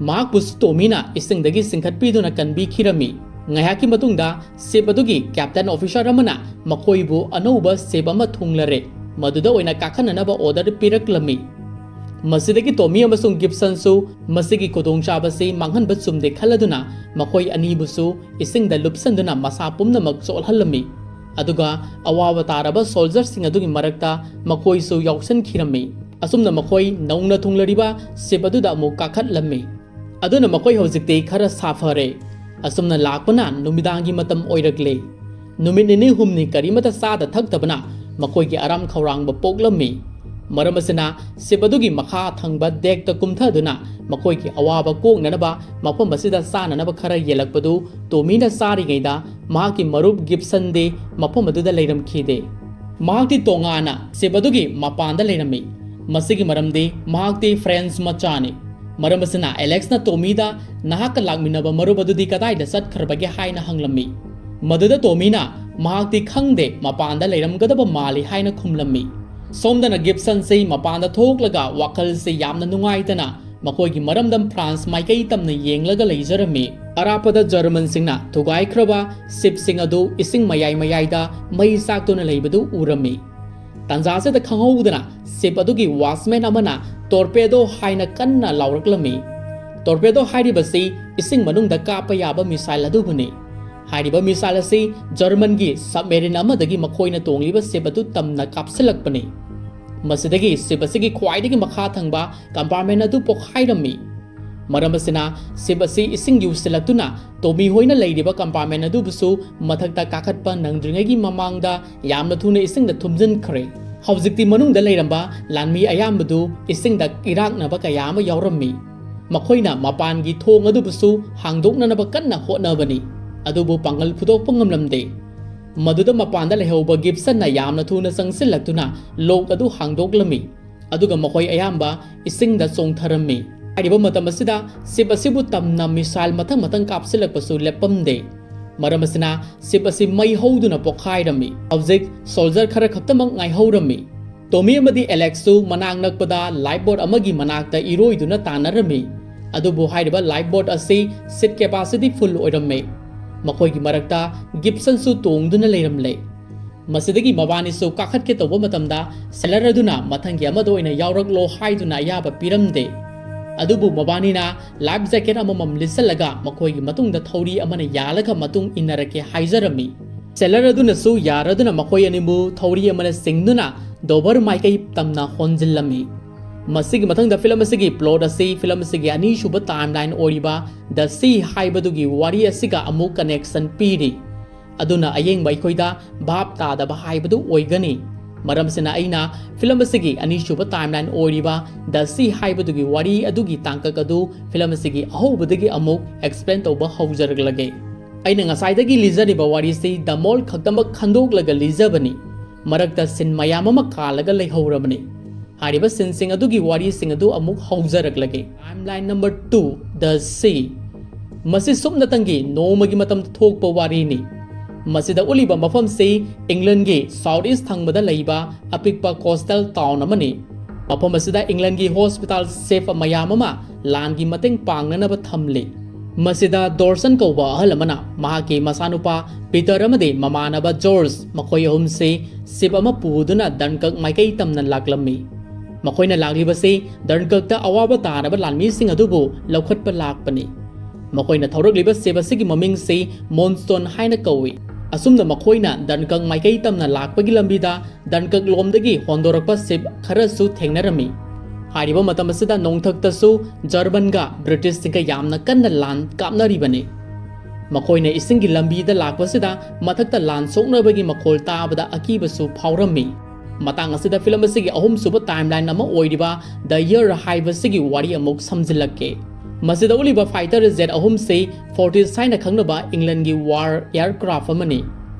ꯃꯍꯥꯛꯄꯨꯁꯨ ꯇꯣꯃꯤꯅ ꯏꯁꯤꯡꯗꯒꯤ ꯆꯤꯡꯈꯠꯄꯤꯗꯨꯅ ꯀꯟꯕꯤꯈꯤꯔꯝꯃꯤ꯫ ꯉꯥꯏꯍꯥꯛꯀꯤ ꯃꯇꯨꯡꯗ ꯁꯤꯞ ꯑꯗꯨꯒꯤ ꯀꯦꯞꯇꯦꯟ ꯑꯣꯐꯤꯁꯥꯔ ꯑꯃꯅ ꯃꯈꯣꯏꯕꯨ ꯑꯅꯧꯕ ꯁꯤꯞ ꯑꯃ ꯊꯨꯡꯂꯔꯦ, ꯃꯗꯨꯗ ꯑꯣꯏꯅ ꯀꯥꯈꯠꯅꯅꯕ ꯑꯣꯔꯗꯔ ꯄꯤꯔꯛꯂꯝꯃꯤ꯫ ꯃꯁꯤꯗꯒꯤ ꯇꯣꯃꯤ ꯑꯃꯁꯨꯡ ꯒꯤꯞꯁꯟꯁꯨ ꯃꯁꯤꯒꯤ ꯈꯨꯗꯣꯡꯆꯥꯕꯁꯤ ꯃꯥꯡꯍꯟꯕ ꯆꯨꯝꯗꯦ ꯈꯜꯂꯗꯨꯅ ꯃꯈꯣꯏ ꯑꯅꯤꯕꯨꯁꯨ ꯏꯁꯤꯡꯗ ꯂꯨꯞꯁꯟꯗꯨꯅ ꯃꯁꯥ ꯄꯨꯝꯅꯃꯛ ꯆꯣꯠꯍꯜꯂꯝꯃꯤ꯫ ꯑꯗꯨꯒ ꯑꯋꯥꯕ ꯇꯥꯔꯕ ꯁꯣꯜꯖꯔꯁꯤꯡ ꯑꯗꯨꯒꯤ ꯃꯔꯛꯇ ꯃꯈꯣꯏꯁꯨ ꯌꯥꯎꯁꯟꯈꯤꯔꯝꯃꯤ꯫ ꯑꯁꯨꯝꯅ ꯃꯈꯣꯏ ꯅꯧꯅ ꯊꯨꯡꯂꯔꯤꯕ ꯁꯤꯞ ꯑꯗꯨꯗ ꯑꯃꯨꯛ ꯀꯥꯈꯠꯂꯝꯃꯤ꯫ ꯑꯗꯨꯅ ꯃꯈꯣꯏ ꯍꯧꯖꯤꯛꯇꯤ ꯈꯔ ꯁꯥꯐꯔꯦ꯫ ꯑꯁꯨꯝꯅ ꯂꯥꯛꯄꯅ ꯅꯨꯃꯤꯗꯥꯡꯒꯤ ꯃꯇꯝ ꯑꯣꯏꯔꯛꯂꯦ꯫ ꯅꯨꯃꯤꯠ ꯅꯤꯅꯤ ꯍꯨꯝꯅꯤ ꯀꯔꯤꯃꯠꯇ ꯆꯥꯗ ꯊꯛꯇꯕꯅ ꯃꯈꯣꯏꯒꯤ ꯑꯔꯥꯝ ꯈꯧꯔꯥꯡꯕ ꯄꯣꯛꯂꯝꯃꯤ꯫ ꯃꯔꯝ ꯑꯁꯤꯅ ꯁꯤꯞ ꯑꯗꯨꯒꯤ ꯃꯈꯥ ꯊꯪꯕ ꯗꯦꯛꯇ ꯀꯨꯝꯊꯗꯨꯅ ꯃꯈꯣꯏꯒꯤ ꯑꯋꯥꯕ ꯀꯣꯛꯅꯅꯕ ꯃꯐꯝ ꯑꯁꯤꯗ ꯆꯥꯅꯅꯕ ꯈꯔ ꯌꯦꯜꯂꯛꯄꯗꯨ ꯇꯣꯃꯤꯅ ꯆꯥꯔꯤꯉꯩꯗ ꯃꯍꯥꯛꯀꯤ ꯃꯔꯨꯞ ꯒꯤꯞꯁꯟꯗꯤ ꯃꯐꯝ ꯑꯗꯨꯗ ꯂꯩꯔꯝꯈꯤꯗꯦ꯫ ꯃꯍꯥꯛꯇꯤ ꯇꯣꯉꯥꯟꯅ ꯁꯤꯞ ꯑꯗꯨꯒꯤ ꯃꯄꯥꯟꯗ ꯂꯩꯔꯝꯃꯤ꯫ ꯃꯁꯤꯒꯤ ꯃꯔꯝꯗꯤ ꯃꯍꯥꯛꯇꯤ ꯐ꯭ꯔꯦꯟꯁ ꯃꯆꯥꯅꯤ꯫ ꯃꯔꯝ ꯑꯁꯤꯅ ꯑꯦꯂꯦꯛꯁꯅ ꯇꯣꯃꯤꯗ, "ꯅꯍꯥꯛꯀ ꯂꯥꯛꯃꯤꯟꯅꯕ ꯃꯔꯨꯞ ꯑꯗꯨꯗꯤ ꯀꯗꯥꯏꯗ ꯆꯠꯈ꯭ꯔꯕꯒꯦ?" ꯍꯥꯏꯅ ꯍꯪꯂꯝꯃꯤ꯫ ꯃꯗꯨꯗ ꯇꯣꯃꯤꯅ, "ꯃꯍꯥꯛꯇꯤ ꯈꯪꯗꯦ, ꯃꯄꯥꯟꯗ ꯂꯩꯔꯝꯒꯗꯕ ꯃꯥꯜꯂꯤ" ꯍꯥꯏꯅ ꯈꯨꯝꯂꯝꯃꯤ꯫ ꯁꯣꯝꯗꯅ ꯒꯤꯞꯁꯟꯁꯤ ꯃꯄꯥꯟꯗ ꯊꯣꯛꯂꯒ ꯋꯥꯈꯜꯁꯤ ꯌꯥꯝꯅ ꯅꯨꯡꯉꯥꯏꯇꯅ ꯃꯈꯣꯏꯒꯤ ꯃꯔꯝꯗ ꯐ꯭ꯔꯥꯟꯁ ꯃꯥꯏꯀꯩ ꯇꯝꯅ ꯌꯦꯡꯂꯒ ꯂꯩꯖꯔꯝꯃꯤ꯫ ꯑꯔꯥꯞꯄꯗ ꯖꯔꯃꯟꯁꯤꯡꯅ ꯊꯨꯒꯥꯏꯈ꯭ꯔꯕ ꯁꯤꯞꯁꯤꯡ ꯑꯗꯨ ꯏꯁꯤꯡ ꯃꯌꯥꯏ ꯃꯌꯥꯏꯗ ꯃꯩ ꯆꯥꯛꯇꯨꯅ ꯂꯩꯕꯗꯨ ꯎꯔꯝꯃꯤ꯫ ꯇꯥꯟꯖꯥꯁꯤꯗ ꯈꯪꯍꯧꯗꯅ ꯁꯤꯞ ꯑꯗꯨꯒꯤ ꯋꯥꯆꯃꯦꯟ ꯑꯃꯅ "ꯇꯣꯔꯄꯦꯗꯣ" ꯍꯥꯏꯅ ꯀꯟꯅ ꯂꯥꯎꯔꯛꯂꯝꯃꯤ꯫ ꯇꯣꯔꯄꯦꯗꯣ ꯍꯥꯏꯔꯤꯕꯁꯤ ꯏꯁꯤꯡ ꯃꯅꯨꯡꯗ ꯀꯥꯞꯄ ꯌꯥꯕ ꯃꯤꯁꯥꯏꯜ ꯑꯗꯨꯕꯨꯅꯤ꯫ ꯍꯥꯏꯔꯤꯕ ꯃꯤꯁꯥꯏꯜ ꯑꯁꯤ ꯖꯔꯃꯟꯒꯤ ꯁꯕꯃꯦꯔꯤꯟ ꯑꯃꯗꯒꯤ ꯃꯈꯣꯏꯅ ꯇꯣꯡꯂꯤꯕ ꯁꯤꯞ ꯑꯗꯨ ꯇꯝꯅ ꯀꯥꯞꯁꯤꯜꯂꯛꯄꯅꯤ꯫ ꯃꯁꯤꯗꯒꯤ ꯁꯤꯞ ꯑꯁꯤꯒꯤ ꯈ꯭ꯋꯥꯏꯗꯒꯤ ꯃꯈꯥ ꯊꯪꯕ ꯀꯝꯄꯥꯔꯠꯃꯦꯟ ꯑꯗꯨ ꯄꯣꯈꯥꯏꯔꯝꯃꯤ꯫ ꯃꯔꯝ ꯑꯁꯤꯅ ꯁꯤꯞ ꯑꯁꯤ ꯏꯁꯤꯡ ꯌꯨꯁꯤꯜꯂꯛꯇꯨꯅ ꯇꯣꯃꯤ ꯍꯣꯏꯅ ꯂꯩꯔꯤꯕ ꯀꯝꯄꯥꯔꯠꯃꯦꯟ ꯑꯗꯨꯕꯨꯁꯨ ꯃꯊꯛꯇ ꯀꯥꯈꯠꯄ ꯅꯪꯗ꯭ꯔꯤꯉꯩꯒꯤ ꯃꯃꯥꯡꯗ ꯌꯥꯝꯅ ꯊꯨꯅ ꯏꯁꯤꯡꯗ ꯊꯨꯝꯖꯤꯟꯈ꯭ꯔꯦ꯫ ꯍꯧꯖꯤꯛꯇꯤ ꯃꯅꯨꯡꯗ ꯂꯩꯔꯝꯕ ꯂꯥꯟꯃꯤ ꯑꯌꯥꯝꯕꯗꯨ ꯏꯁꯤꯡꯗ ꯏꯔꯥꯛꯅꯕ ꯀꯌꯥ ꯑꯃ ꯌꯥꯎꯔꯝꯃꯤ꯫ ꯃꯈꯣꯏꯅ ꯃꯄꯥꯟꯒꯤ ꯊꯣꯡ ꯑꯗꯨꯕꯨꯁꯨ ꯍꯥꯡꯗꯣꯛꯅꯅꯕ ꯀꯟꯅ ꯍꯣꯠꯅꯕꯅꯤ, ꯑꯗꯨꯕꯨ ꯄꯥꯡꯒꯜ ꯐꯨꯗꯣꯛꯄ ꯉꯝꯂꯝꯗꯦ꯫ ꯃꯗꯨꯗ ꯃꯄꯥꯟꯗ ꯂꯩꯍꯧꯕ ꯒꯤꯞꯁꯟꯅ ꯌꯥꯝꯅ ꯊꯨꯅ ꯆꯪꯁꯤꯜꯂꯛꯇꯨꯅ ꯂꯣꯛ ꯑꯗꯨ ꯍꯥꯡꯗꯣꯛꯂꯝꯃꯤ, ꯑꯗꯨꯒ ꯃꯈꯣꯏ ꯑꯌꯥꯝꯕ ꯏꯁꯤꯡꯗ ꯆꯣꯡꯊꯔꯝꯃꯤ꯫ ꯍꯥꯏꯔꯤꯕ ꯃꯇꯝ ꯑꯁꯤꯗ ꯁꯤꯞ ꯑꯁꯤꯕꯨ ꯇꯝꯅ ꯃꯤꯁꯥꯏꯜ ꯃꯊꯪ ꯃꯊꯪ ꯀꯥꯞꯁꯤꯜꯂꯛꯄꯁꯨ ꯂꯦꯞꯄꯝꯗꯦ꯫ ꯃꯔꯝ ꯑꯁꯤꯅ ꯁꯤꯞ ꯑꯁꯤ ꯃꯩ ꯍꯧꯗꯨꯅ ꯄꯣꯈꯥꯏꯔꯝꯃꯤ꯫ ꯍꯧꯖꯤꯛ ꯁꯣꯜꯖꯔ ꯈꯔ ꯈꯛꯇꯃꯛ ꯉꯥꯏꯍꯧꯔꯝꯃꯤ꯫ ꯇꯣꯃꯤ ꯑꯃꯗꯤ ꯑꯦꯂꯦꯛꯁꯁꯨ ꯃꯅꯥꯛ ꯅꯛꯄꯗ ꯂꯥꯏꯐ ꯕꯣꯠ ꯑꯃꯒꯤ ꯃꯅꯥꯛꯇ ꯏꯔꯣꯏꯗꯨꯅ ꯇꯥꯟꯅꯔꯝꯃꯤ꯫ ꯑꯗꯨꯕꯨ ꯍꯥꯏꯔꯤꯕ ꯂꯥꯏꯐ ꯕꯣꯠ ꯑꯁꯤ ꯁꯤꯠ ꯀꯦꯄꯥꯁꯤꯇꯤ ꯐꯨꯜ ꯑꯣꯏꯔꯝꯃꯤ꯫ ꯃꯈꯣꯏꯒꯤ ꯃꯔꯛꯇ ꯒꯤꯞꯁꯟꯁꯨ ꯇꯣꯡꯗꯨꯅ ꯂꯩꯔꯝꯂꯦ꯫ ꯃꯁꯤꯗꯒꯤ ꯃꯕꯥꯅꯤꯁꯨ ꯀꯥꯈꯠꯀꯦ ꯇꯧꯕ ꯃꯇꯝꯗ ꯁꯦꯂꯔ ꯑꯗꯨꯅ ꯃꯊꯪꯒꯤ ꯑꯃꯗ ꯑꯣꯏꯅ ꯌꯥꯎꯔꯛꯂꯣ ꯍꯥꯏꯗꯨꯅ ꯑꯌꯥꯕ ꯄꯤꯔꯝꯗꯦ꯫ ꯑꯗꯨꯕꯨ ꯃꯕꯥꯅꯤꯅ ꯂꯥꯏꯐ ꯖꯦꯀꯦꯠ ꯑꯃꯃꯝ ꯂꯤꯠꯁꯜꯂꯒ ꯃꯈꯣꯏꯒꯤ ꯃꯇꯨꯡꯗ ꯊꯧꯔꯤ ꯑꯃꯅ ꯌꯥꯜꯂꯒ ꯃꯇꯨꯡ ꯏꯟꯅꯔꯛꯀꯦ ꯍꯥꯏꯖꯔꯝꯃꯤ꯫ ꯁꯦꯂꯔ ꯑꯗꯨꯅꯁꯨ ꯌꯥꯔꯗꯨꯅ ꯃꯈꯣꯏ ꯑꯅꯤꯕꯨ ꯊꯧꯔꯤ ꯑꯃꯅ ꯆꯤꯡꯗꯨꯅ ꯗꯣꯕꯔ ꯃꯥꯏꯀꯩ ꯇꯝꯅ ꯍꯣꯟꯖꯤꯜꯂꯝꯃꯤ꯫ ꯃꯁꯤꯒꯤ ꯃꯊꯪꯗ ꯐꯤꯂꯝ ꯑꯁꯤꯒꯤ ꯄ꯭ꯂꯣꯠ ꯑꯁꯤ ꯐꯤꯂꯝ ꯑꯁꯤꯒꯤ ꯑꯅꯤꯁꯨꯕ ꯇꯥꯏꯝꯂꯥꯏꯟ ꯑꯣꯏꯔꯤꯕ ꯗ ꯁꯤ ꯍꯥꯏꯕꯗꯨꯒꯤ ꯋꯥꯔꯤ ꯑꯁꯤꯒ ꯑꯃꯨꯛ ꯀꯅꯦꯛꯁꯟ ꯄꯤꯔꯤ꯫ ꯑꯗꯨꯅ ꯑꯌꯦꯡꯕ ꯑꯩꯈꯣꯏꯗ ꯚꯥꯞ ꯇꯥꯗꯕ ꯍꯥꯏꯕꯗꯨ ꯑꯣꯏꯒꯅꯤ꯫ ꯃꯔꯝꯁꯤꯅ ꯑꯩꯅ ꯐꯤꯂꯝ ꯑꯁꯤꯒꯤ ꯑꯅꯤꯁꯨꯕ ꯇꯥꯏꯝꯂꯥꯏꯟ ꯑꯣꯏꯔꯤꯕ ꯗ ꯁꯤ ꯍꯥꯏꯕꯗꯨꯒꯤ ꯋꯥꯔꯤ ꯑꯗꯨꯒꯤ ꯇꯥꯡꯀꯛ ꯑꯗꯨ ꯐꯤꯂꯝ ꯑꯁꯤꯒꯤ ꯑꯍꯧꯕꯗꯒꯤ ꯑꯃꯨꯛ ꯑꯦꯛꯁꯄ꯭ꯂꯦꯟ ꯇꯧꯕ ꯍꯧꯖꯔꯛꯂꯒꯦ꯫ ꯑꯩꯅ ꯉꯁꯥꯏꯗꯒꯤ ꯂꯤꯖꯔꯤꯕ ꯋꯥꯔꯤꯁꯤ ꯗ ꯃꯣꯜ ꯈꯛꯇꯃꯛ ꯈꯟꯗꯣꯛꯂꯒ ꯂꯤꯖꯕꯅꯤ꯫ ꯃꯔꯛꯇ ꯁꯤꯟ ꯃꯌꯥꯝ ꯑꯃ ꯀꯥꯜꯂꯒ ꯂꯩꯍꯧꯔꯕꯅꯤ꯫ ꯍꯥꯏꯔꯤꯕ ꯁꯤꯟꯁꯤꯡ ꯑꯗꯨꯒꯤ ꯋꯥꯔꯤꯁꯤꯡ ꯑꯗꯨ ꯑꯃꯨꯛ ꯍꯧꯖꯔꯛꯂꯒꯦ꯫ ꯇꯥꯏꯝꯂꯥꯏꯟ ꯅꯝꯕꯔ ꯇꯨ, ꯗ ꯁꯤ꯫ ꯃꯁꯤ ꯁꯨꯞꯅꯇꯪꯒꯤ ꯅꯣꯡꯃꯒꯤ ꯃꯇꯝꯗ ꯊꯣꯛꯄ ꯋꯥꯔꯤꯅꯤ꯫ ꯃꯁꯤꯗ ꯎꯠꯂꯤꯕ ꯃꯐꯝꯁꯤ ꯏꯪꯂꯦꯟꯒꯤ ꯁꯥꯎꯠ ꯏꯁ ꯊꯪꯕꯗ ꯂꯩꯕ ꯑꯄꯤꯛꯄ ꯀꯣꯁꯇꯦꯜ ꯇꯥꯎꯟ ꯑꯃꯅꯤ꯫ ꯃꯐꯝ ꯑꯁꯤꯗ ꯏꯪꯂꯦꯟꯒꯤ ꯍꯣꯁꯄꯤꯇꯥꯜ ꯁꯦꯐ ꯃꯌꯥꯝ ꯑꯃ ꯂꯥꯟꯒꯤ ꯃꯇꯦꯡ ꯄꯥꯡꯅꯅꯕ ꯊꯝꯂꯤ꯫ ꯃꯁꯤꯗ ꯗꯣꯔꯁꯟ ꯀꯧꯕ ꯑꯍꯜ ꯑꯃꯅ ꯃꯍꯥꯛꯀꯤ ꯃꯆꯥꯅꯨꯄꯥ ꯄꯤꯇꯔ ꯑꯃꯗꯤ ꯃꯃꯥꯟꯅꯕ ꯖꯣꯔꯖ, ꯃꯈꯣꯏ ꯑꯍꯨꯝꯁꯤ ꯁꯤꯞ ꯑꯃ ꯄꯨꯗꯨꯅ ꯗꯟꯀꯛ ꯃꯥꯏꯀꯩ ꯇꯝꯅ ꯂꯥꯛꯂꯝꯃꯤ꯫ ꯃꯈꯣꯏꯅ ꯂꯥꯛꯂꯤꯕꯁꯤ ꯗꯟꯀꯛꯇ ꯑꯋꯥꯕ ꯇꯥꯔꯕ ꯂꯥꯟꯃꯤꯁꯤꯡ ꯑꯗꯨꯕꯨ ꯂꯧꯈꯠꯄ ꯂꯥꯛꯄꯅꯤ꯫ ꯃꯈꯣꯏꯅ ꯊꯧꯔꯛꯂꯤꯕ ꯁꯤꯞ ꯑꯁꯤꯒꯤ ꯃꯃꯤꯡꯁꯤ ꯃꯣꯟꯁꯇꯣꯟ ꯍꯥꯏꯅ ꯀꯧꯏ꯫ ꯑꯁꯨꯝꯅ ꯃꯈꯣꯏꯅ ꯗꯟꯀꯛ ꯃꯥꯏꯀꯩ ꯇꯝꯅ ꯂꯥꯛꯄꯒꯤ ꯂꯝꯕꯤꯗ ꯗꯟꯀꯛ ꯂꯣꯝꯗꯒꯤ ꯍꯣꯟꯗꯣꯔꯛꯄ ꯁꯤꯞ ꯈꯔꯁꯨ ꯊꯦꯡꯅꯔꯝꯃꯤ꯫ ꯍꯥꯏꯔꯤꯕ ꯃꯇꯝ ꯑꯁꯤꯗ ꯅꯣꯡꯊꯛꯇꯁꯨ ꯖꯔꯃꯟꯒ ꯕ꯭ꯔꯤꯇꯤꯁꯁꯤꯡꯒ ꯌꯥꯝꯅ ꯀꯟꯅ ꯂꯥꯟ ꯀꯥꯞꯅꯔꯤꯕꯅꯤ꯫ ꯃꯈꯣꯏꯅ ꯏꯁꯤꯡꯒꯤ ꯂꯝꯕꯤꯗ ꯂꯥꯛꯄꯁꯤꯗ ꯃꯊꯛꯇ ꯂꯥꯟ ꯁꯣꯛꯅꯕꯒꯤ ꯃꯈꯣꯜ ꯇꯥꯕꯗ ꯑꯀꯤꯕꯁꯨ ꯐꯥꯎꯔꯝꯃꯤ꯫ ꯃꯇꯥꯡ ꯑꯁꯤꯗ ꯐꯤꯂꯝ ꯑꯁꯤꯒꯤ ꯑꯍꯨꯝꯁꯨꯕ ꯇꯥꯏꯝꯂꯥꯏꯟ ꯑꯃ ꯑꯣꯏꯔꯤꯕ ꯗ ꯌꯔ ꯍꯥꯏꯕꯁꯤꯒꯤ ꯋꯥꯔꯤ ꯑꯃꯨꯛ ꯁꯝꯖꯤꯜꯂꯛꯀꯦ꯫ ꯃꯁꯤꯗ ꯎꯠꯂꯤꯕ ꯐꯥꯏꯇꯔ ꯖꯦꯠ ꯑꯍꯨꯝꯁꯤ ꯐꯣꯔꯇꯤꯁ ꯍꯥꯏꯅ ꯈꯪꯅꯕ ꯏꯪꯂꯦꯟꯒꯤ ꯋꯥꯔ ꯑꯦꯌꯔꯀ꯭ꯔꯥꯐ ꯑꯃꯅꯤ꯫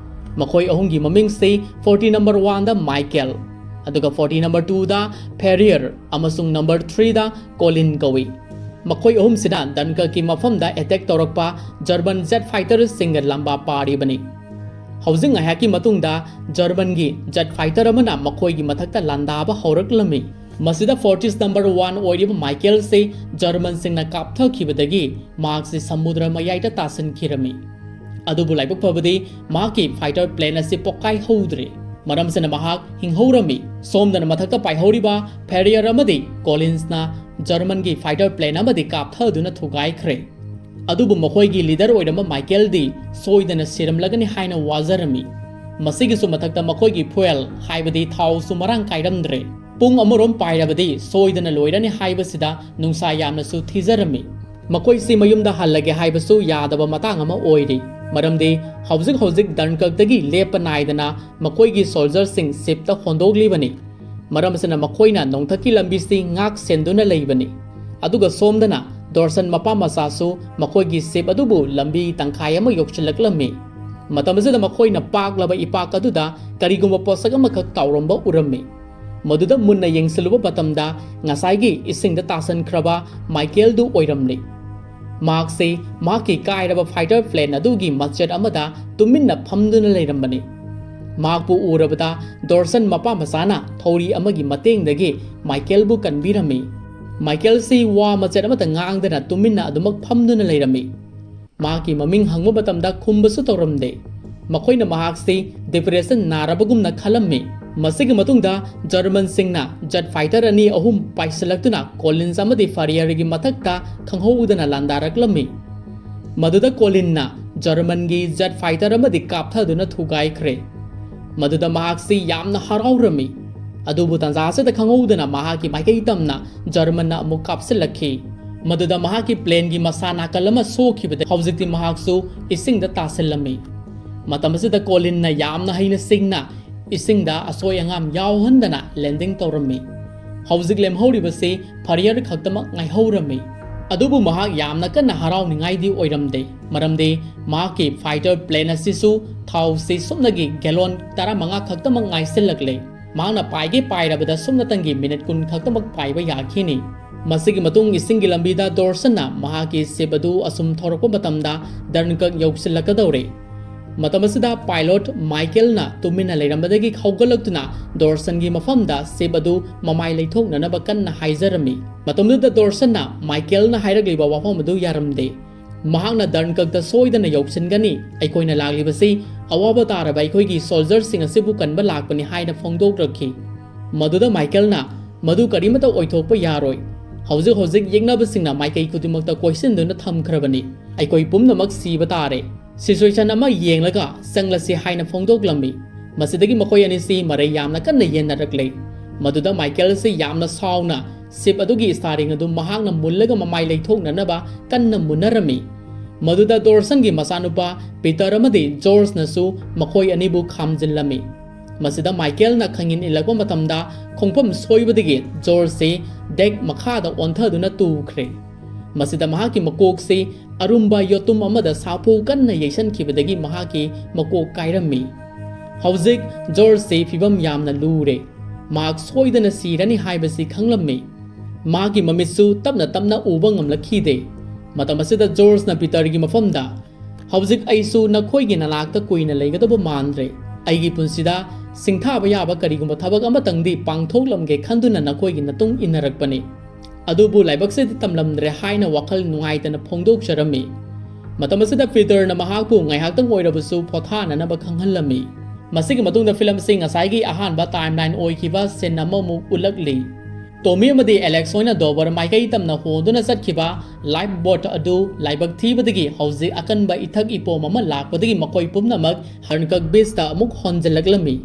ꯃꯈꯣꯏ ꯑꯍꯨꯝꯒꯤ ꯃꯃꯤꯡꯁꯤ forty number one ꯗ ꯃꯥꯏꯀꯦꯜ, ꯑꯗꯨꯒ forty number two ꯗ ꯐꯦꯔꯤꯌꯔ ꯑꯃꯁꯨꯡ number three ꯗ ꯀꯣꯂꯤꯟ ꯀꯧꯏ꯫ ꯃꯈꯣꯏ ꯑꯍꯨꯝꯁꯤꯅ ꯗꯟꯀꯔꯛꯀꯤ ꯃꯐꯝꯗ ꯑꯦꯇꯦꯛ ꯇꯧꯔꯛꯄ ꯖꯔꯃꯟ ꯖꯦꯠ ꯐꯥꯏꯇꯔꯁꯤꯡꯒ ꯂꯥꯝꯕꯥ ꯄꯥꯔꯤꯕꯅꯤ꯫ ꯍꯧꯖꯤꯛ ꯉꯥꯏꯍꯥꯛꯀꯤ ꯃꯇꯨꯡꯗ ꯖꯔꯃꯟꯒꯤ ꯖꯦꯠ ꯐꯥꯏꯇꯔ ꯑꯃꯅ ꯃꯈꯣꯏꯒꯤ ꯃꯊꯛꯇ ꯂꯥꯟꯗꯥꯕ ꯍꯧꯔꯛꯂꯝꯃꯤ꯫ ꯃꯁꯤꯗ fortress number one ꯑꯣꯏꯔꯤꯕ ꯃꯥꯏꯀꯦꯜꯁꯤ ꯖꯔꯃꯟꯁꯤꯡꯅ ꯀꯥꯞꯊꯈꯤꯕꯗꯒꯤ ꯃꯍꯥꯛꯁꯤ ꯁꯃꯨꯗ꯭ꯔ ꯃꯌꯥꯏꯗ ꯇꯥꯁꯤꯟꯈꯤꯔꯝꯃꯤ꯫ ꯑꯗꯨꯕꯨ ꯂꯥꯏꯕꯛ ꯐꯕꯗꯤ ꯃꯍꯥꯛꯀꯤ ꯐꯥꯏꯇꯔ ꯄ꯭ꯂꯦꯟ ꯑꯁꯤ ꯄꯣꯛꯀꯥꯏ ꯍꯧꯗ꯭ꯔꯦ꯫ ꯃꯔꯝ ꯑꯁꯤꯅ ꯃꯍꯥꯛ ꯍꯤꯡꯍꯧꯔꯝꯃꯤ꯫ ꯁꯣꯝꯗꯅ ꯃꯊꯛꯇ ꯄꯥꯏꯍꯧꯔꯤꯕ ꯐꯦꯔꯤꯌꯔ ꯑꯃꯗꯤ ꯀꯣꯂꯤꯟꯁꯅ ꯖꯔꯃꯟꯒꯤ ꯐꯥꯏꯇꯔ ꯄ꯭ꯂꯦꯟ ꯑꯃꯗꯤ ꯀꯥꯞꯊꯗꯨꯅ ꯊꯨꯒꯥꯏꯈ꯭ꯔꯦ꯫ ꯑꯗꯨꯕꯨ ꯃꯈꯣꯏꯒꯤ ꯂꯤꯗꯔ ꯑꯣꯏꯔꯝꯕ ꯃꯥꯏꯀꯦꯜꯗꯤ ꯁꯣꯏꯗꯅ ꯁꯤꯔꯝꯂꯒꯅꯤ ꯍꯥꯏꯅ ꯋꯥꯖꯔꯝꯃꯤ꯫ ꯃꯁꯤꯒꯤꯁꯨ ꯃꯊꯛꯇ ꯃꯈꯣꯏꯒꯤ ꯐ꯭ꯌꯨꯑꯦꯜ, ꯍꯥꯏꯕꯗꯤ ꯊꯥꯎꯁꯨ ꯃꯔꯥꯡ ꯀꯥꯏꯔꯝꯗ꯭ꯔꯦ꯫ ꯄꯨꯡ ꯑꯃꯔꯣꯝ ꯄꯥꯏꯔꯕꯗꯤ ꯁꯣꯏꯗꯅ ꯂꯣꯏꯔꯅꯤ ꯍꯥꯏꯕꯁꯤꯗ ꯅꯨꯡꯁꯥ ꯌꯥꯝꯅꯁꯨ ꯊꯤꯖꯔꯝꯃꯤ꯫ ꯃꯈꯣꯏꯁꯤ ꯃꯌꯨꯝꯗ ꯍꯜꯂꯒꯦ ꯍꯥꯏꯕꯁꯨ ꯌꯥꯗꯕ ꯃꯇꯥꯡ ꯑꯃ ꯑꯣꯏꯔꯤ, ꯃꯔꯝꯗꯤ ꯍꯧꯖꯤꯛ ꯍꯧꯖꯤꯛ ꯗꯟꯀꯔꯛꯇꯒꯤ ꯂꯦꯞꯄ ꯅꯥꯏꯗꯅ ꯃꯈꯣꯏꯒꯤ ꯁꯣꯜꯖꯔꯁꯤꯡ ꯁꯤꯞꯇ ꯍꯣꯟꯗꯣꯛꯂꯤꯕꯅꯤ꯫ ꯃꯔꯝ ꯑꯁꯤꯅ ꯃꯈꯣꯏꯅ ꯅꯣꯡꯊꯛꯀꯤ ꯂꯝꯕꯤꯁꯤ ꯉꯥꯛ ꯁꯦꯟꯗꯨꯅ ꯂꯩꯕꯅꯤ꯫ ꯑꯗꯨꯒ ꯁꯣꯝꯗꯅ ꯗꯣꯔꯁꯟ ꯃꯄꯥ ꯃꯆꯥꯁꯨ ꯃꯈꯣꯏꯒꯤ ꯁꯤꯞ ꯑꯗꯨꯕꯨ ꯂꯝꯕꯤ ꯇꯪꯈꯥꯏ ꯑꯃ ꯌꯧꯁꯤꯜꯂꯛꯂꯝꯃꯤ꯫ ꯃꯇꯝ ꯑꯁꯤꯗ ꯃꯈꯣꯏꯅ ꯄꯥꯛꯂꯕ ꯏꯄꯥꯛ ꯑꯗꯨꯗ ꯀꯔꯤꯒꯨꯝꯕ ꯄꯣꯠꯁꯛ ꯑꯃꯈꯛ ꯇꯥꯎꯔꯝꯕ ꯎꯔꯝꯃꯤ꯫ ꯃꯗꯨꯗ ꯃꯨꯟꯅ ꯌꯦꯡꯁꯤꯜꯂꯨꯕ ꯃꯇꯝꯗ ꯉꯁꯥꯏꯒꯤ ꯏꯁꯤꯡꯗ ꯇꯥꯁꯟꯈ꯭ꯔꯕ ꯃꯥꯏꯀꯦꯜꯗꯨ ꯑꯣꯏꯔꯝꯂꯤ꯫ ꯃꯍꯥꯛꯁꯤ ꯃꯍꯥꯛꯀꯤ ꯀꯥꯏꯔꯕ ꯐꯥꯏꯇꯔ ꯄ꯭ꯂꯦꯟ ꯑꯗꯨꯒꯤ ꯃꯆꯦꯠ ꯑꯃꯗ ꯇꯨꯃꯤꯟꯅ ꯐꯝꯗꯨꯅ ꯂꯩꯔꯝꯕꯅꯤ꯫ ꯃꯍꯥꯛꯄꯨ ꯎꯔꯕꯗ ꯗꯣꯔꯁꯟ ꯃꯄꯥ ꯃꯆꯥꯅ ꯊꯧꯔꯤ ꯑꯃꯒꯤ ꯃꯇꯦꯡꯗꯒꯤ ꯃꯥꯏꯀꯦꯜꯕꯨ ꯀꯟꯕꯤꯔꯝꯃꯤ꯫ ꯃꯥꯏꯀꯦꯜꯁꯤ ꯋꯥ ꯃꯆꯦꯠ ꯑꯃꯠꯇ ꯉꯥꯡꯗꯅ ꯇꯨꯃꯤꯟꯅ ꯑꯗꯨꯃꯛ ꯐꯝꯗꯨꯅ ꯂꯩꯔꯝꯃꯤ꯫ ꯃꯍꯥꯛꯀꯤ ꯃꯃꯤꯡ ꯍꯪꯕ ꯃꯇꯝꯗ ꯈꯨꯝꯕꯁꯨ ꯇꯧꯔꯝꯗꯦ꯫ ꯃꯈꯣꯏꯅ ꯃꯍꯥꯛꯁꯤ ꯗꯤꯄ꯭ꯔꯦꯁꯟ ꯅꯥꯔꯕꯒꯨꯝꯅ ꯈꯜꯂꯝꯃꯤ꯫ ꯃꯁꯤꯒꯤ ꯃꯇꯨꯡꯗ ꯖꯔꯃꯟꯁꯤꯡꯅ ꯖꯦꯠ ꯐꯥꯏꯇꯔ ꯑꯅꯤ ꯑꯍꯨꯝ ꯄꯥꯏꯁꯤꯜꯂꯛꯇꯨꯅ ꯀꯣꯂꯤꯟꯁ ꯑꯃꯗꯤ ꯐꯔꯤꯌꯔꯒꯤ ꯃꯊꯛꯇ ꯈꯪꯍꯧꯗꯅ ꯂꯥꯟꯗꯥꯔꯛꯂꯝꯃꯤ꯫ ꯃꯗꯨꯗ ꯀꯣꯂꯤꯟꯅ ꯖꯔꯃꯟꯒꯤ ꯖꯦꯠ ꯐꯥꯏꯇꯔ ꯑꯃꯗꯤ ꯀꯥꯞꯊꯗꯨꯅ ꯊꯨꯒꯥꯏꯈ꯭ꯔꯦ꯫ ꯃꯗꯨꯗ ꯃꯍꯥꯛꯁꯤ ꯌꯥꯝꯅ ꯍꯔꯥꯎꯔꯝꯃꯤ꯫ ꯑꯗꯨꯕꯨ ꯇꯥꯟꯖꯥ ꯑꯁꯤꯗ ꯈꯪꯍꯧꯗꯅ ꯃꯍꯥꯛꯀꯤ ꯃꯥꯏꯀꯩ ꯇꯝꯅ ꯖꯔꯃꯟꯅ ꯑꯃꯨꯛ ꯀꯥꯞꯁꯤꯜꯂꯛꯈꯤ꯫ ꯃꯗꯨꯗ ꯃꯍꯥꯛꯀꯤ ꯄ꯭ꯂꯦꯟꯒꯤ ꯃꯁꯥ ꯅꯥꯀꯜ ꯑꯃ ꯁꯣꯛꯈꯤꯕꯗ ꯍꯧꯖꯤꯛꯇꯤ ꯃꯍꯥꯛꯁꯨ ꯏꯁꯤꯡꯗ ꯇꯥꯁꯤꯜꯂꯝꯃꯤ꯫ ꯃꯇꯝ ꯑꯁꯤꯗ ꯀꯣꯂꯤꯟꯅ ꯌꯥꯝꯅ ꯍꯩꯅ ꯁꯤꯡꯅ ꯏꯁꯤꯡꯗ ꯑꯁꯣꯏ ꯑꯉꯥꯝ ꯌꯥꯎꯍꯟꯗꯅ ꯂꯦꯟꯗꯤꯡ ꯇꯧꯔꯝꯃꯤ꯫ ꯍꯧꯖꯤꯛ ꯂꯦꯝꯍꯧꯔꯤꯕꯁꯤ ꯐꯔꯤꯌꯔ ꯈꯛꯇꯃꯛ ꯉꯥꯏꯍꯧꯔꯝꯃꯤ꯫ ꯑꯗꯨꯕꯨ ꯃꯍꯥꯛ ꯌꯥꯝꯅ ꯀꯟꯅ ꯍꯔꯥꯎꯅꯤꯡꯉꯥꯏꯗꯤ ꯑꯣꯏꯔꯝꯗꯦ, ꯃꯔꯝꯗꯤ ꯃꯍꯥꯛꯀꯤ fighter plane ꯑꯁꯤꯁꯨ ꯊꯥꯎꯁꯤ ꯁꯨꯞꯅꯒꯤ gallon ꯇꯔꯥꯃꯉꯥ ꯈꯛꯇꯃꯛ ꯉꯥꯏꯁꯤꯜꯂꯛꯂꯦ꯫ ꯃꯍꯥꯛꯅ ꯄꯥꯏꯒꯦ ꯄꯥꯏꯔꯕꯗ ꯁꯨꯞꯅꯇꯪꯒꯤ minute ꯀꯨꯟ ꯈꯛꯇꯃꯛ ꯄꯥꯏꯕ ꯌꯥꯈꯤꯅꯤ꯫ ꯃꯁꯤꯒꯤ ꯃꯇꯨꯡ ꯏꯁꯤꯡꯒꯤ ꯂꯝꯕꯤꯗ ꯗꯣꯔꯁꯟꯅ ꯃꯍꯥꯛꯀꯤ ship ꯑꯗꯨ ꯑꯁꯨꯝ ꯊꯧꯔꯛꯄ ꯃꯇꯝꯗ ꯗꯔꯟꯀꯛ ꯌꯧꯁꯤꯜꯂꯛꯀꯗꯧꯔꯦ꯫ ꯃꯇꯝ ꯑꯁꯤꯗ pilot ꯃꯥꯏꯀꯦꯜꯅ ꯇꯨꯃꯤꯟꯅ ꯂꯩꯔꯝꯕꯗꯒꯤ ꯍꯧꯒꯠꯂꯛꯇꯨꯅ ꯗꯣꯔꯁꯟꯒꯤ ꯃꯐꯝꯗ ship ꯑꯗꯨ ꯃꯃꯥꯏ ꯂꯩꯊꯣꯛꯅꯅꯕ ꯀꯟꯅ ꯍꯥꯏꯖꯔꯝꯃꯤ꯫ ꯃꯇꯝꯗꯨꯗ ꯗꯣꯔꯁꯟꯅ ꯃꯥꯏꯀꯦꯜꯅ ꯍꯥꯏꯔꯛꯂꯤꯕ ꯋꯥꯐꯝ ꯑꯗꯨ ꯌꯥꯔꯝꯗꯦ꯫ ꯃꯍꯥꯛꯅ ꯗꯔꯟꯀꯛꯇ ꯁꯣꯏꯗꯅ ꯌꯧꯁꯤꯟꯒꯅꯤ, ꯑꯩꯈꯣꯏꯅ ꯂꯥꯛꯂꯤꯕꯁꯤ ꯑꯋꯥꯕ ꯇꯥꯔꯕ ꯑꯩꯈꯣꯏꯒꯤ soldierꯁꯤꯡ ꯑꯁꯤꯕꯨ ꯀꯟꯕ ꯂꯥꯛꯄꯅꯤ ꯍꯥꯏꯅ ꯐꯣꯡꯗꯣꯛꯂꯛꯈꯤ꯫ ꯃꯗꯨꯗ ꯃꯥꯏꯀꯦꯜꯅ, "ꯃꯗꯨ ꯀꯔꯤꯃꯠꯇ ꯑꯣꯏꯊꯣꯛꯄ ꯌꯥꯔꯣꯏ꯫ ꯍꯧꯖꯤꯛ ꯍꯧꯖꯤꯛ ꯌꯦꯛꯅꯕꯁꯤꯡꯅ ꯃꯥꯏꯀꯩ ꯈꯨꯗꯤꯡꯃꯛꯇ ꯀꯣꯏꯁꯤꯟꯗꯨꯅ ꯊꯝꯈ꯭ꯔꯕꯅꯤ꯫ ꯑꯩꯈꯣꯏ ꯄꯨꯝꯅꯃꯛ ꯁꯤꯕ ꯇꯥꯔꯦ꯫ Situation ꯑꯃ ꯌꯦꯡꯂꯒ ꯆꯪꯂꯁꯤ" ꯍꯥꯏꯅ ꯐꯣꯡꯗꯣꯛꯂꯝꯃꯤ꯫ ꯃꯁꯤꯗꯒꯤ ꯃꯈꯣꯏ ꯑꯅꯤꯁꯤ ꯃꯔꯩ ꯌꯥꯝꯅ ꯀꯟꯅ ꯌꯦꯟꯅꯔꯛꯂꯦ꯫ ꯃꯗꯨꯗ ꯃꯥꯏꯀꯦꯜꯁꯤ ꯌꯥꯝꯅ ꯁꯥꯎꯅ ship ꯑꯗꯨꯒꯤ steering ꯑꯗꯨ ꯃꯍꯥꯛꯅ ꯃꯨꯜꯂꯒ ꯃꯃꯥꯏ ꯂꯩꯊꯣꯛꯅꯅꯕ ꯀꯟꯅ ꯃꯨꯟꯅꯔꯝꯃꯤ꯫ ꯃꯗꯨꯗ ꯗꯣꯔꯁꯟꯒꯤ ꯃꯆꯥꯅꯨꯄꯥ ꯄꯤꯇꯔ ꯑꯃꯗꯤ ꯖꯣꯔꯖꯅꯁꯨ ꯃꯈꯣꯏ ꯑꯅꯤꯕꯨ ꯈꯥꯝꯖꯤꯜꯂꯝꯃꯤ꯫ ꯃꯁꯤꯗ ꯃꯥꯏꯀꯦꯜꯅ ꯈꯪꯏꯟ ꯏꯜꯂꯛꯄ ꯃꯇꯝꯗ ꯈꯣꯡꯐꯝ ꯁꯣꯏꯕꯗꯒꯤ ꯖꯣꯔꯖꯁꯤ deck ꯃꯈꯥꯗ ꯑꯣꯟꯊꯗꯨꯅ ꯇꯨꯈ꯭ꯔꯦ꯫ ꯃꯁꯤꯗ ꯃꯍꯥꯛꯀꯤ ꯃꯀꯣꯛꯁꯤ ꯑꯔꯨꯝꯕ ꯌꯣꯠꯇꯨꯝ ꯑꯃꯗ ꯁꯥꯐꯨ ꯀꯟꯅ ꯌꯩꯁꯟꯈꯤꯕꯗꯒꯤ ꯃꯍꯥꯛꯀꯤ ꯃꯀꯣꯛ ꯀꯥꯏꯔꯝꯃꯤ꯫ ꯍꯧꯖꯤꯛ ꯖꯣꯔꯖꯁꯤ ꯐꯤꯕꯝ ꯌꯥꯝꯅ ꯂꯨꯔꯦ꯫ ꯃꯍꯥꯛ ꯁꯣꯏꯗꯅ ꯁꯤꯔꯅꯤ ꯍꯥꯏꯕꯁꯤ ꯈꯪꯂꯝꯃꯤ꯫ ꯃꯍꯥꯛꯀꯤ ꯃꯃꯤꯠꯁꯨ ꯇꯞꯅ ꯇꯞꯅ ꯎꯕ ꯉꯝꯂꯛꯈꯤꯗꯦ꯫ ꯃꯇꯝ ꯑꯁꯤꯗ ꯖꯣꯔꯖꯅ ꯄꯤꯇꯔꯒꯤ ꯃꯐꯝꯗ, "ꯍꯧꯖꯤꯛ ꯑꯩꯁꯨ ꯅꯈꯣꯏꯒꯤ ꯅꯅꯥꯛꯇ ꯀꯨꯏꯅ ꯂꯩꯒꯗꯕ ꯃꯥꯟꯗ꯭ꯔꯦ꯫ ꯑꯩꯒꯤ ꯄꯨꯟꯁꯤꯗ ꯁꯤꯡꯊꯥꯕ ꯌꯥꯕ ꯀꯔꯤꯒꯨꯝꯕ ꯊꯕꯛ ꯑꯃꯇꯪꯗꯤ ꯄꯥꯡꯊꯣꯛꯂꯝꯒꯦ ꯈꯟꯗꯨꯅ ꯅꯈꯣꯏꯒꯤ ꯃꯇꯨꯡ ꯏꯟꯅꯔꯛꯄꯅꯤ꯫ ꯑꯗꯨꯕꯨ ꯂꯥꯏꯕꯛꯁꯤꯗ ꯇꯝꯂꯝꯗ꯭ꯔꯦ" ꯍꯥꯏꯅ ꯋꯥꯈꯜ ꯅꯨꯡꯉꯥꯏꯇꯅ ꯐꯣꯡꯗꯣꯛꯆꯔꯝꯃꯤ꯫ ꯃꯇꯝ ꯑꯁꯤꯗ ꯄꯤꯇꯔꯅ ꯃꯍꯥꯛꯄꯨ ꯉꯥꯏꯍꯥꯛꯇꯪ ꯑꯣꯏꯔꯕꯁꯨ ꯄꯣꯊꯥꯅꯅꯕ ꯈꯪꯍꯜꯂꯝꯃꯤ꯫ ꯃꯁꯤꯒꯤ ꯃꯇꯨꯡꯗ ꯐꯤꯂꯝꯁꯤ ꯉꯁꯥꯏꯒꯤ ꯑꯍꯥꯟꯕ timeline ꯑꯣꯏꯈꯤꯕ scene ꯑꯃꯃꯨꯛ ꯎꯠꯂꯛꯂꯤ꯫ ꯇꯣꯃꯤ ꯑꯃꯗꯤ ꯑꯦꯂꯦꯛꯁ ꯍꯣꯏꯅ ꯗꯣꯕꯔ ꯃꯥꯏꯀꯩ ꯇꯝꯅ ꯍꯣꯟꯗꯨꯅ ꯆꯠꯈꯤꯕ lifeboat ꯑꯗꯨ ꯂꯥꯏꯕꯛ ꯊꯤꯕꯗꯒꯤ ꯍꯧꯖꯤꯛ ꯑꯀꯟꯕ ꯏꯊꯛ ꯏꯄꯣꯝ ꯑꯃ ꯂꯥꯛꯄꯗꯒꯤ ꯃꯈꯣꯏ ꯄꯨꯝꯅꯃꯛ ꯗꯔꯟꯀꯛ beachꯇ ꯑꯃꯨꯛ ꯍꯣꯟꯖꯤꯜꯂꯛꯂꯝꯃꯤ꯫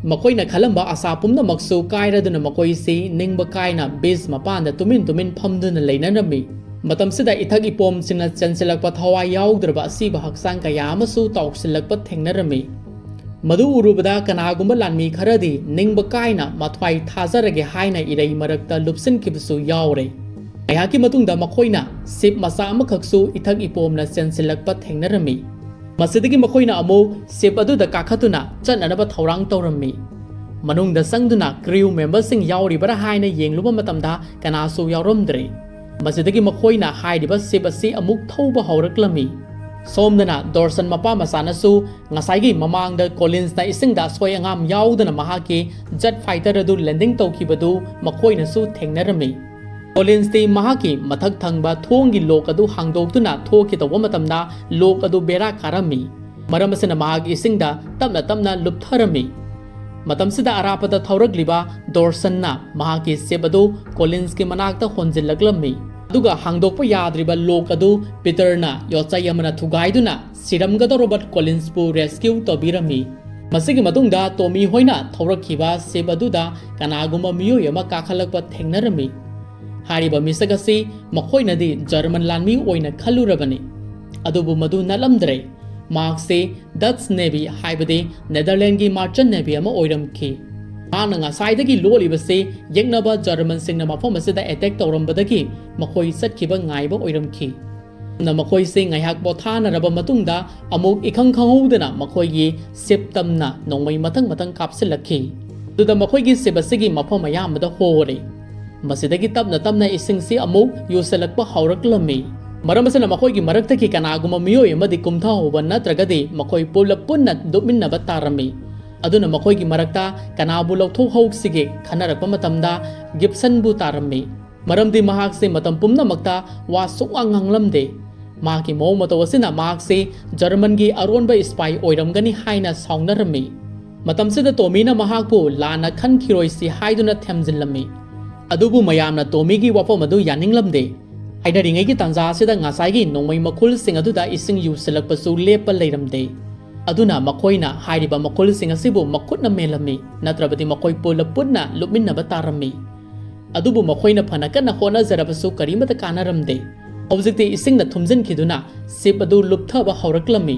ꯃꯈꯣꯏꯅ ꯈꯜꯂꯝꯕ ꯑꯁꯥ ꯄꯨꯝꯅꯃꯛꯁꯨ ꯀꯥꯏꯔꯗꯨꯅ ꯃꯈꯣꯏꯁꯤ ꯅꯤꯡꯕ ꯀꯥꯏꯅ beach ꯃꯄꯥꯟꯗ ꯇꯨꯃꯤꯟ ꯇꯨꯃꯤꯟ ꯐꯝꯗꯨꯅ ꯂꯩꯅꯔꯝꯃꯤ꯫ ꯃꯇꯝꯁꯤꯗ ꯏꯊꯛ ꯏꯄꯣꯝꯁꯤꯡꯅ ꯆꯦꯟꯁꯤꯜꯂꯛꯄ ꯊꯋꯥꯏ ꯌꯥꯎꯗ꯭ꯔꯕ ꯑꯁꯤꯕ ꯍꯛꯆꯥꯡ ꯀꯌꯥ ꯑꯃꯁꯨ ꯇꯥꯎꯁꯤꯜꯂꯛꯄ ꯊꯦꯡꯅꯔꯝꯃꯤ꯫ ꯃꯗꯨ ꯎꯔꯨꯕꯗ ꯀꯅꯥꯒꯨꯝꯕ ꯂꯥꯟꯃꯤ ꯈꯔꯗꯤ ꯅꯤꯡꯕ ꯀꯥꯏꯅ ꯃꯊ꯭ꯋꯥꯏ ꯊꯥꯖꯔꯒꯦ ꯍꯥꯏꯅ ꯏꯔꯩ ꯃꯔꯛꯇ ꯂꯨꯞꯁꯤꯟꯈꯤꯕꯁꯨ ꯌꯥꯎꯔꯦ꯫ ꯉꯥꯏꯍꯥꯛꯀꯤ ꯃꯇꯨꯡꯗ ꯃꯈꯣꯏꯅ ship ꯃꯆꯥ ꯑꯃꯈꯛꯁꯨ ꯏꯊꯛ ꯏꯄꯣꯝꯅ ꯆꯦꯟꯁꯤꯜꯂꯛꯄ ꯊꯦꯡꯅꯔꯝꯃꯤ꯫ ꯃꯁꯤꯗꯒꯤ ꯃꯈꯣꯏꯅ ꯑꯃꯨꯛ ship ꯑꯗꯨꯗ ꯀꯥꯈꯠꯇꯨꯅ ꯆꯠꯅꯅꯕ ꯊꯧꯔꯥꯡ ꯇꯧꯔꯝꯃꯤ꯫ ꯃꯅꯨꯡꯗ ꯆꯪꯗꯨꯅ crew memberꯁꯤꯡ ꯌꯥꯎꯔꯤꯕꯔꯥ ꯍꯥꯏꯅ ꯌꯦꯡꯂꯨꯕ ꯃꯇꯝꯗ ꯀꯅꯥꯁꯨ ꯌꯥꯎꯔꯝꯗ꯭ꯔꯦ꯫ ꯃꯁꯤꯗꯒꯤ ꯃꯈꯣꯏꯅ ꯍꯥꯏꯔꯤꯕ ship ꯑꯁꯤ ꯑꯃꯨꯛ ꯊꯧꯕ ꯍꯧꯔꯛꯂꯝꯃꯤ꯫ ꯁꯣꯝꯗꯅ ꯗꯣꯔꯁꯟ ꯃꯄꯥ ꯃꯆꯥꯅꯁꯨ ꯉꯁꯥꯏꯒꯤ ꯃꯃꯥꯡꯗ ꯀꯣꯂꯤꯟꯁꯅ ꯏꯁꯤꯡꯗ ꯑꯁꯣꯏ ꯑꯉꯥꯝ ꯌꯥꯎꯗꯅ ꯃꯍꯥꯛꯀꯤ jet fighter ꯑꯗꯨ landing ꯇꯧꯈꯤꯕꯗꯨ ꯃꯈꯣꯏꯅꯁꯨ ꯊꯦꯡꯅꯔꯝꯃꯤ꯫ ꯀꯣꯂꯤꯟꯁꯇꯤ ꯃꯍꯥꯛꯀꯤ ꯃꯊꯛ ꯊꯪꯕ ꯊꯣꯡꯒꯤ lock ꯑꯗꯨ ꯍꯥꯡꯗꯣꯛꯇꯨꯅ ꯊꯣꯛꯈꯤꯗꯧꯕ ꯃꯇꯝꯗ lock ꯑꯗꯨ ꯕꯦꯔꯥ ꯀꯥꯔꯝꯃꯤ꯫ ꯃꯔꯝ ꯑꯁꯤꯅ ꯃꯍꯥꯛ ꯏꯁꯤꯡꯗ ꯇꯞꯅ ꯇꯞꯅ ꯂꯨꯞꯊꯔꯝꯃꯤ꯫ ꯃꯇꯝꯁꯤꯗ ꯑꯔꯥꯞꯄꯗ ꯊꯧꯔꯛꯂꯤꯕ ꯗꯣꯔꯁꯟꯅ ꯃꯍꯥꯛꯀꯤ ship ꯑꯗꯨ ꯀꯣꯂꯤꯟꯁꯀꯤ ꯃꯅꯥꯛꯇ ꯍꯣꯟꯖꯤꯜꯂꯛꯂꯝꯃꯤ꯫ ꯑꯗꯨꯒ ꯍꯥꯡꯗꯣꯛꯄ ꯌꯥꯗ꯭ꯔꯤꯕ lock ꯑꯗꯨ ꯄꯤꯇꯔꯅ ꯌꯣꯠꯆꯩ ꯑꯃꯅ ꯊꯨꯒꯥꯏꯗꯨꯅ ꯁꯤꯔꯝꯒꯗꯧꯔꯕ ꯀꯣꯂꯤꯟꯁꯄꯨ rescue ꯇꯧꯕꯤꯔꯝꯃꯤ꯫ ꯃꯁꯤꯒꯤ ꯃꯇꯨꯡꯗ ꯇꯣꯃꯤ ꯍꯣꯏꯅ ꯊꯧꯔꯛꯈꯤꯕ ship ꯑꯗꯨꯗ ꯀꯅꯥꯒꯨꯝꯕ ꯃꯤꯑꯣꯏ ꯑꯃ ꯀꯥꯈꯠꯂꯛꯄ ꯊꯦꯡꯅꯔꯝꯃꯤ꯫ ꯍꯥꯏꯔꯤꯕ ꯃꯤꯁꯛ ꯑꯁꯤ ꯃꯈꯣꯏꯅꯗꯤ ꯖꯔꯃꯟ ꯂꯥꯟꯃꯤ ꯑꯣꯏꯅ ꯈꯜꯂꯨꯔꯕꯅꯤ, ꯑꯗꯨꯕꯨ ꯃꯗꯨ ꯅꯠꯂꯝꯗ꯭ꯔꯦ꯫ ꯃꯍꯥꯛꯁꯤ Dutch Navy, ꯍꯥꯏꯕꯗꯤ ꯅꯦꯗꯔꯂꯦꯟꯒꯤ merchant navy ꯑꯃ ꯑꯣꯏꯔꯝꯈꯤ꯫ ꯃꯍꯥꯛꯅ ꯉꯁꯥꯏꯗꯒꯤ ꯂꯣꯠꯂꯤꯕꯁꯤ ꯌꯦꯛꯅꯕ ꯖꯔꯃꯟꯁꯤꯡꯅ ꯃꯐꯝ ꯑꯁꯤꯗ attack ꯇꯧꯔꯝꯕꯗꯒꯤ ꯃꯈꯣꯏ ꯆꯠꯈꯤꯕ ꯉꯥꯏꯕ ꯑꯣꯏꯔꯝꯈꯤ꯫ ꯑꯗꯨꯅ ꯃꯈꯣꯏꯁꯤ ꯉꯥꯏꯍꯥꯛ ꯄꯣꯊꯥꯅꯔꯕ ꯃꯇꯨꯡꯗ ꯑꯃꯨꯛ ꯏꯈꯪ ꯈꯪꯍꯧꯗꯅ ꯃꯈꯣꯏꯒꯤ ship ꯇꯝꯅ ꯅꯣꯡꯃꯩ ꯃꯊꯪ ꯃꯊꯪ ꯀꯥꯞꯁꯤꯜꯂꯛꯈꯤ꯫ ꯑꯗꯨꯗ ꯃꯈꯣꯏꯒꯤ ship ꯑꯁꯤꯒꯤ ꯃꯐꯝ ꯑꯌꯥꯝꯕꯗ ꯍꯣꯔꯦ꯫ ꯃꯁꯤꯗꯒꯤ ꯇꯞꯅ ꯇꯞꯅ ꯏꯁꯤꯡꯁꯤ ꯑꯃꯨꯛ ꯌꯨꯁꯤꯜꯂꯛꯄ ꯍꯧꯔꯛꯂꯝꯃꯤ꯫ ꯃꯔꯝ ꯑꯁꯤꯅ ꯃꯈꯣꯏꯒꯤ ꯃꯔꯛꯇꯒꯤ ꯀꯅꯥꯒꯨꯝꯕ ꯃꯤꯑꯣꯏ ꯑꯃꯗꯤ ꯀꯨꯝꯊꯍꯧꯕ ꯅꯠꯇ꯭ꯔꯒꯗꯤ ꯃꯈꯣꯏ ꯄꯨꯂꯞ ꯄꯨꯟꯅ ꯂꯨꯞꯃꯤꯟꯅꯕ ꯇꯥꯔꯝꯃꯤ꯫ ꯑꯗꯨꯅ ꯃꯈꯣꯏꯒꯤ ꯃꯔꯛꯇ ꯀꯅꯥꯕꯨ ꯂꯧꯊꯣꯛꯍꯧꯁꯤꯒꯦ ꯈꯟꯅꯔꯛꯄ ꯃꯇꯝꯗ ꯒꯤꯞꯁꯟꯕꯨ ꯇꯥꯔꯝꯃꯤ꯫ ꯃꯔꯝꯗꯤ ꯃꯍꯥꯛꯁꯤ ꯃꯇꯝ ꯄꯨꯝꯅꯃꯛꯇ ꯋꯥ ꯁꯨꯛꯉꯥꯡ ꯉꯥꯡꯂꯝꯗꯦ꯫ ꯃꯍꯥꯛꯀꯤ ꯃꯑꯣꯡ ꯃꯇꯧ ꯑꯁꯤꯅ ꯃꯍꯥꯛꯁꯤ ꯖꯔꯃꯟꯒꯤ ꯑꯔꯣꯟꯕ spy ꯑꯣꯏꯔꯝꯒꯅꯤ ꯍꯥꯏꯅ ꯁꯥꯎꯅꯔꯝꯃꯤ꯫ ꯃꯇꯝꯁꯤꯗ ꯇꯣꯃꯤꯅ ꯃꯍꯥꯛꯄꯨ ꯂꯥꯟꯅ ꯈꯟꯈꯤꯔꯣꯏꯁꯤ ꯍꯥꯏꯗꯨꯅ ꯊꯦꯝꯖꯤꯜꯂꯝꯃꯤ꯫ ꯑꯗꯨꯕꯨ ꯃꯌꯥꯝꯅ ꯇꯣꯃꯤꯒꯤ ꯋꯥꯐꯝ ꯑꯗꯨ ꯌꯥꯅꯤꯡꯂꯝꯗꯦ꯫ ꯍꯥꯏꯅꯔꯤꯉꯩꯒꯤ ꯇꯥꯟꯖꯥ ꯑꯁꯤꯗ ꯉꯁꯥꯏꯒꯤ ꯅꯣꯡꯃꯩ ꯃꯈꯨꯜꯁꯤꯡ ꯑꯗꯨꯗ ꯏꯁꯤꯡ ꯌꯨꯁꯤꯜꯂꯛꯄꯁꯨ ꯂꯦꯞꯄ ꯂꯩꯔꯝꯗꯦ꯫ ꯑꯗꯨꯅ ꯃꯈꯣꯏꯅ ꯍꯥꯏꯔꯤꯕ ꯃꯈꯨꯜꯁꯤꯡ ꯑꯁꯤꯕꯨ ꯃꯈꯨꯠꯅ ꯃꯦꯜꯂꯝꯃꯤ, ꯅꯠꯇ꯭ꯔꯕꯗꯤ ꯃꯈꯣꯏ ꯄꯨꯂꯞ ꯄꯨꯟꯅ ꯂꯨꯞꯃꯤꯟꯅꯕ ꯇꯥꯔꯝꯃꯤ꯫ ꯑꯗꯨꯕꯨ ꯃꯈꯣꯏꯅ ꯐꯅ ꯀꯟꯅ ꯍꯣꯠꯅꯖꯔꯕꯁꯨ ꯀꯔꯤꯃꯠꯇ ꯀꯥꯟꯅꯔꯝꯗꯦ꯫ ꯍꯧꯖꯤꯛꯇꯤ ꯏꯁꯤꯡꯅ ꯊꯨꯝꯖꯤꯟꯈꯤꯗꯨꯅ ship ꯑꯗꯨ ꯂꯨꯞꯊꯕ ꯍꯧꯔꯛꯂꯝꯃꯤ꯫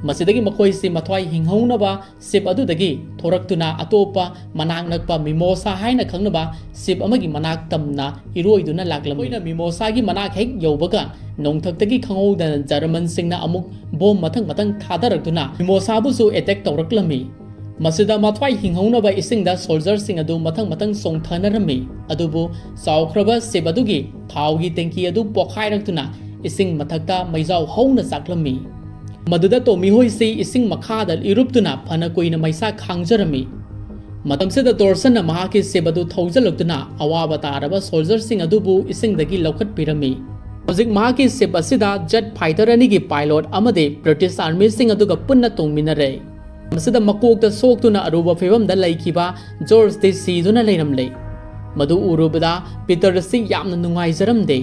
ꯃꯁꯤꯗꯒꯤ ꯃꯈꯣꯏꯁꯤ ꯃꯊ꯭ꯋꯥꯏ ꯍꯤꯡꯍꯧꯅꯕ ship ꯑꯗꯨꯗꯒꯤ ꯊꯣꯔꯛꯇꯨꯅ ꯑꯇꯣꯞꯄ ꯃꯅꯥꯛ ꯅꯛꯄ Mimosa ꯍꯥꯏꯅ ꯈꯪꯅꯕ ship ꯑꯃꯒꯤ ꯃꯅꯥꯛ ꯇꯝꯅ ꯏꯔꯣꯏꯗꯨꯅ ꯂꯥꯛꯂꯝꯃꯤ꯫ ꯃꯈꯣꯏꯅ Mimosaꯒꯤ ꯃꯅꯥꯛ ꯍꯦꯛ ꯌꯧꯕꯒ ꯅꯣꯡꯊꯛꯇꯒꯤ ꯈꯪꯍꯧꯗꯅ Germanꯁꯤꯡꯅ ꯑꯃꯨꯛ bomb ꯃꯊꯪ ꯃꯊꯪ ꯊꯥꯗꯔꯛꯇꯨꯅ Mimosaꯕꯨꯁꯨ attack ꯇꯧꯔꯛꯂꯝꯃꯤ꯫ ꯃꯁꯤꯗ ꯃꯊ꯭ꯋꯥꯏ ꯍꯤꯡꯍꯧꯅꯕ ꯏꯁꯤꯡꯗ soldierꯁꯤꯡ ꯑꯗꯨ ꯃꯊꯪ ꯃꯊꯪ ꯆꯣꯡꯊꯅꯔꯝꯃꯤ꯫ ꯑꯗꯨꯕꯨ ꯆꯥꯎꯈ꯭ꯔꯕ ship ꯑꯗꯨꯒꯤ ꯊꯥꯎꯒꯤ tanky ꯑꯗꯨ ꯄꯣꯈꯥꯏꯔꯛꯇꯨꯅ ꯏꯁꯤꯡ ꯃꯊꯛꯇ ꯃꯩꯖꯥꯎ ꯍꯧꯅ ꯆꯥꯛꯂꯝꯃꯤ꯫ ꯃꯗꯨꯗ Tommy ꯍꯣꯏꯁꯤ ꯏꯁꯤꯡ ꯃꯈꯥꯗ ꯏꯔꯨꯞꯇꯨꯅ ꯐꯅ ꯀꯨꯏꯅ ꯃꯩꯁꯥ ꯈꯥꯡꯖꯔꯝꯃꯤ꯫ ꯃꯇꯝꯁꯤꯗ Dorson ꯃꯍꯥꯛꯀꯤ ship ꯑꯗꯨ ꯊꯧꯖꯤꯜꯂꯛꯇꯨꯅ ꯑꯋꯥꯕ ꯇꯥꯔꯕ soldierꯁꯤꯡ ꯑꯗꯨꯕꯨ ꯏꯁꯤꯡꯗꯒꯤ ꯂꯧꯈꯠꯄꯤꯔꯝꯃꯤ꯫ ꯍꯧꯖꯤꯛ ꯃꯍꯥꯛꯀꯤ ship ꯑꯁꯤꯗ jet fighter ꯑꯅꯤꯒꯤ pilot ꯑꯃꯗꯤ British armyꯁꯤꯡ ꯑꯗꯨꯒ ꯄꯨꯟꯅ ꯇꯣꯡꯃꯤꯟꯅꯔꯦ꯫ ꯃꯁꯤꯗ ꯃꯀꯣꯛꯇ ꯁꯣꯛꯇꯨꯅ ꯑꯔꯨꯕ ꯐꯤꯕꯝꯗ ꯂꯩꯈꯤꯕ Georgeꯗꯤ ꯁꯤꯗꯨꯅ ꯂꯩꯔꯝꯂꯦ꯫ ꯃꯗꯨ ꯎꯔꯨꯕꯗ Peter ꯑꯁꯤ ꯌꯥꯝꯅ ꯅꯨꯡꯉꯥꯏꯖꯔꯝꯗꯦ꯫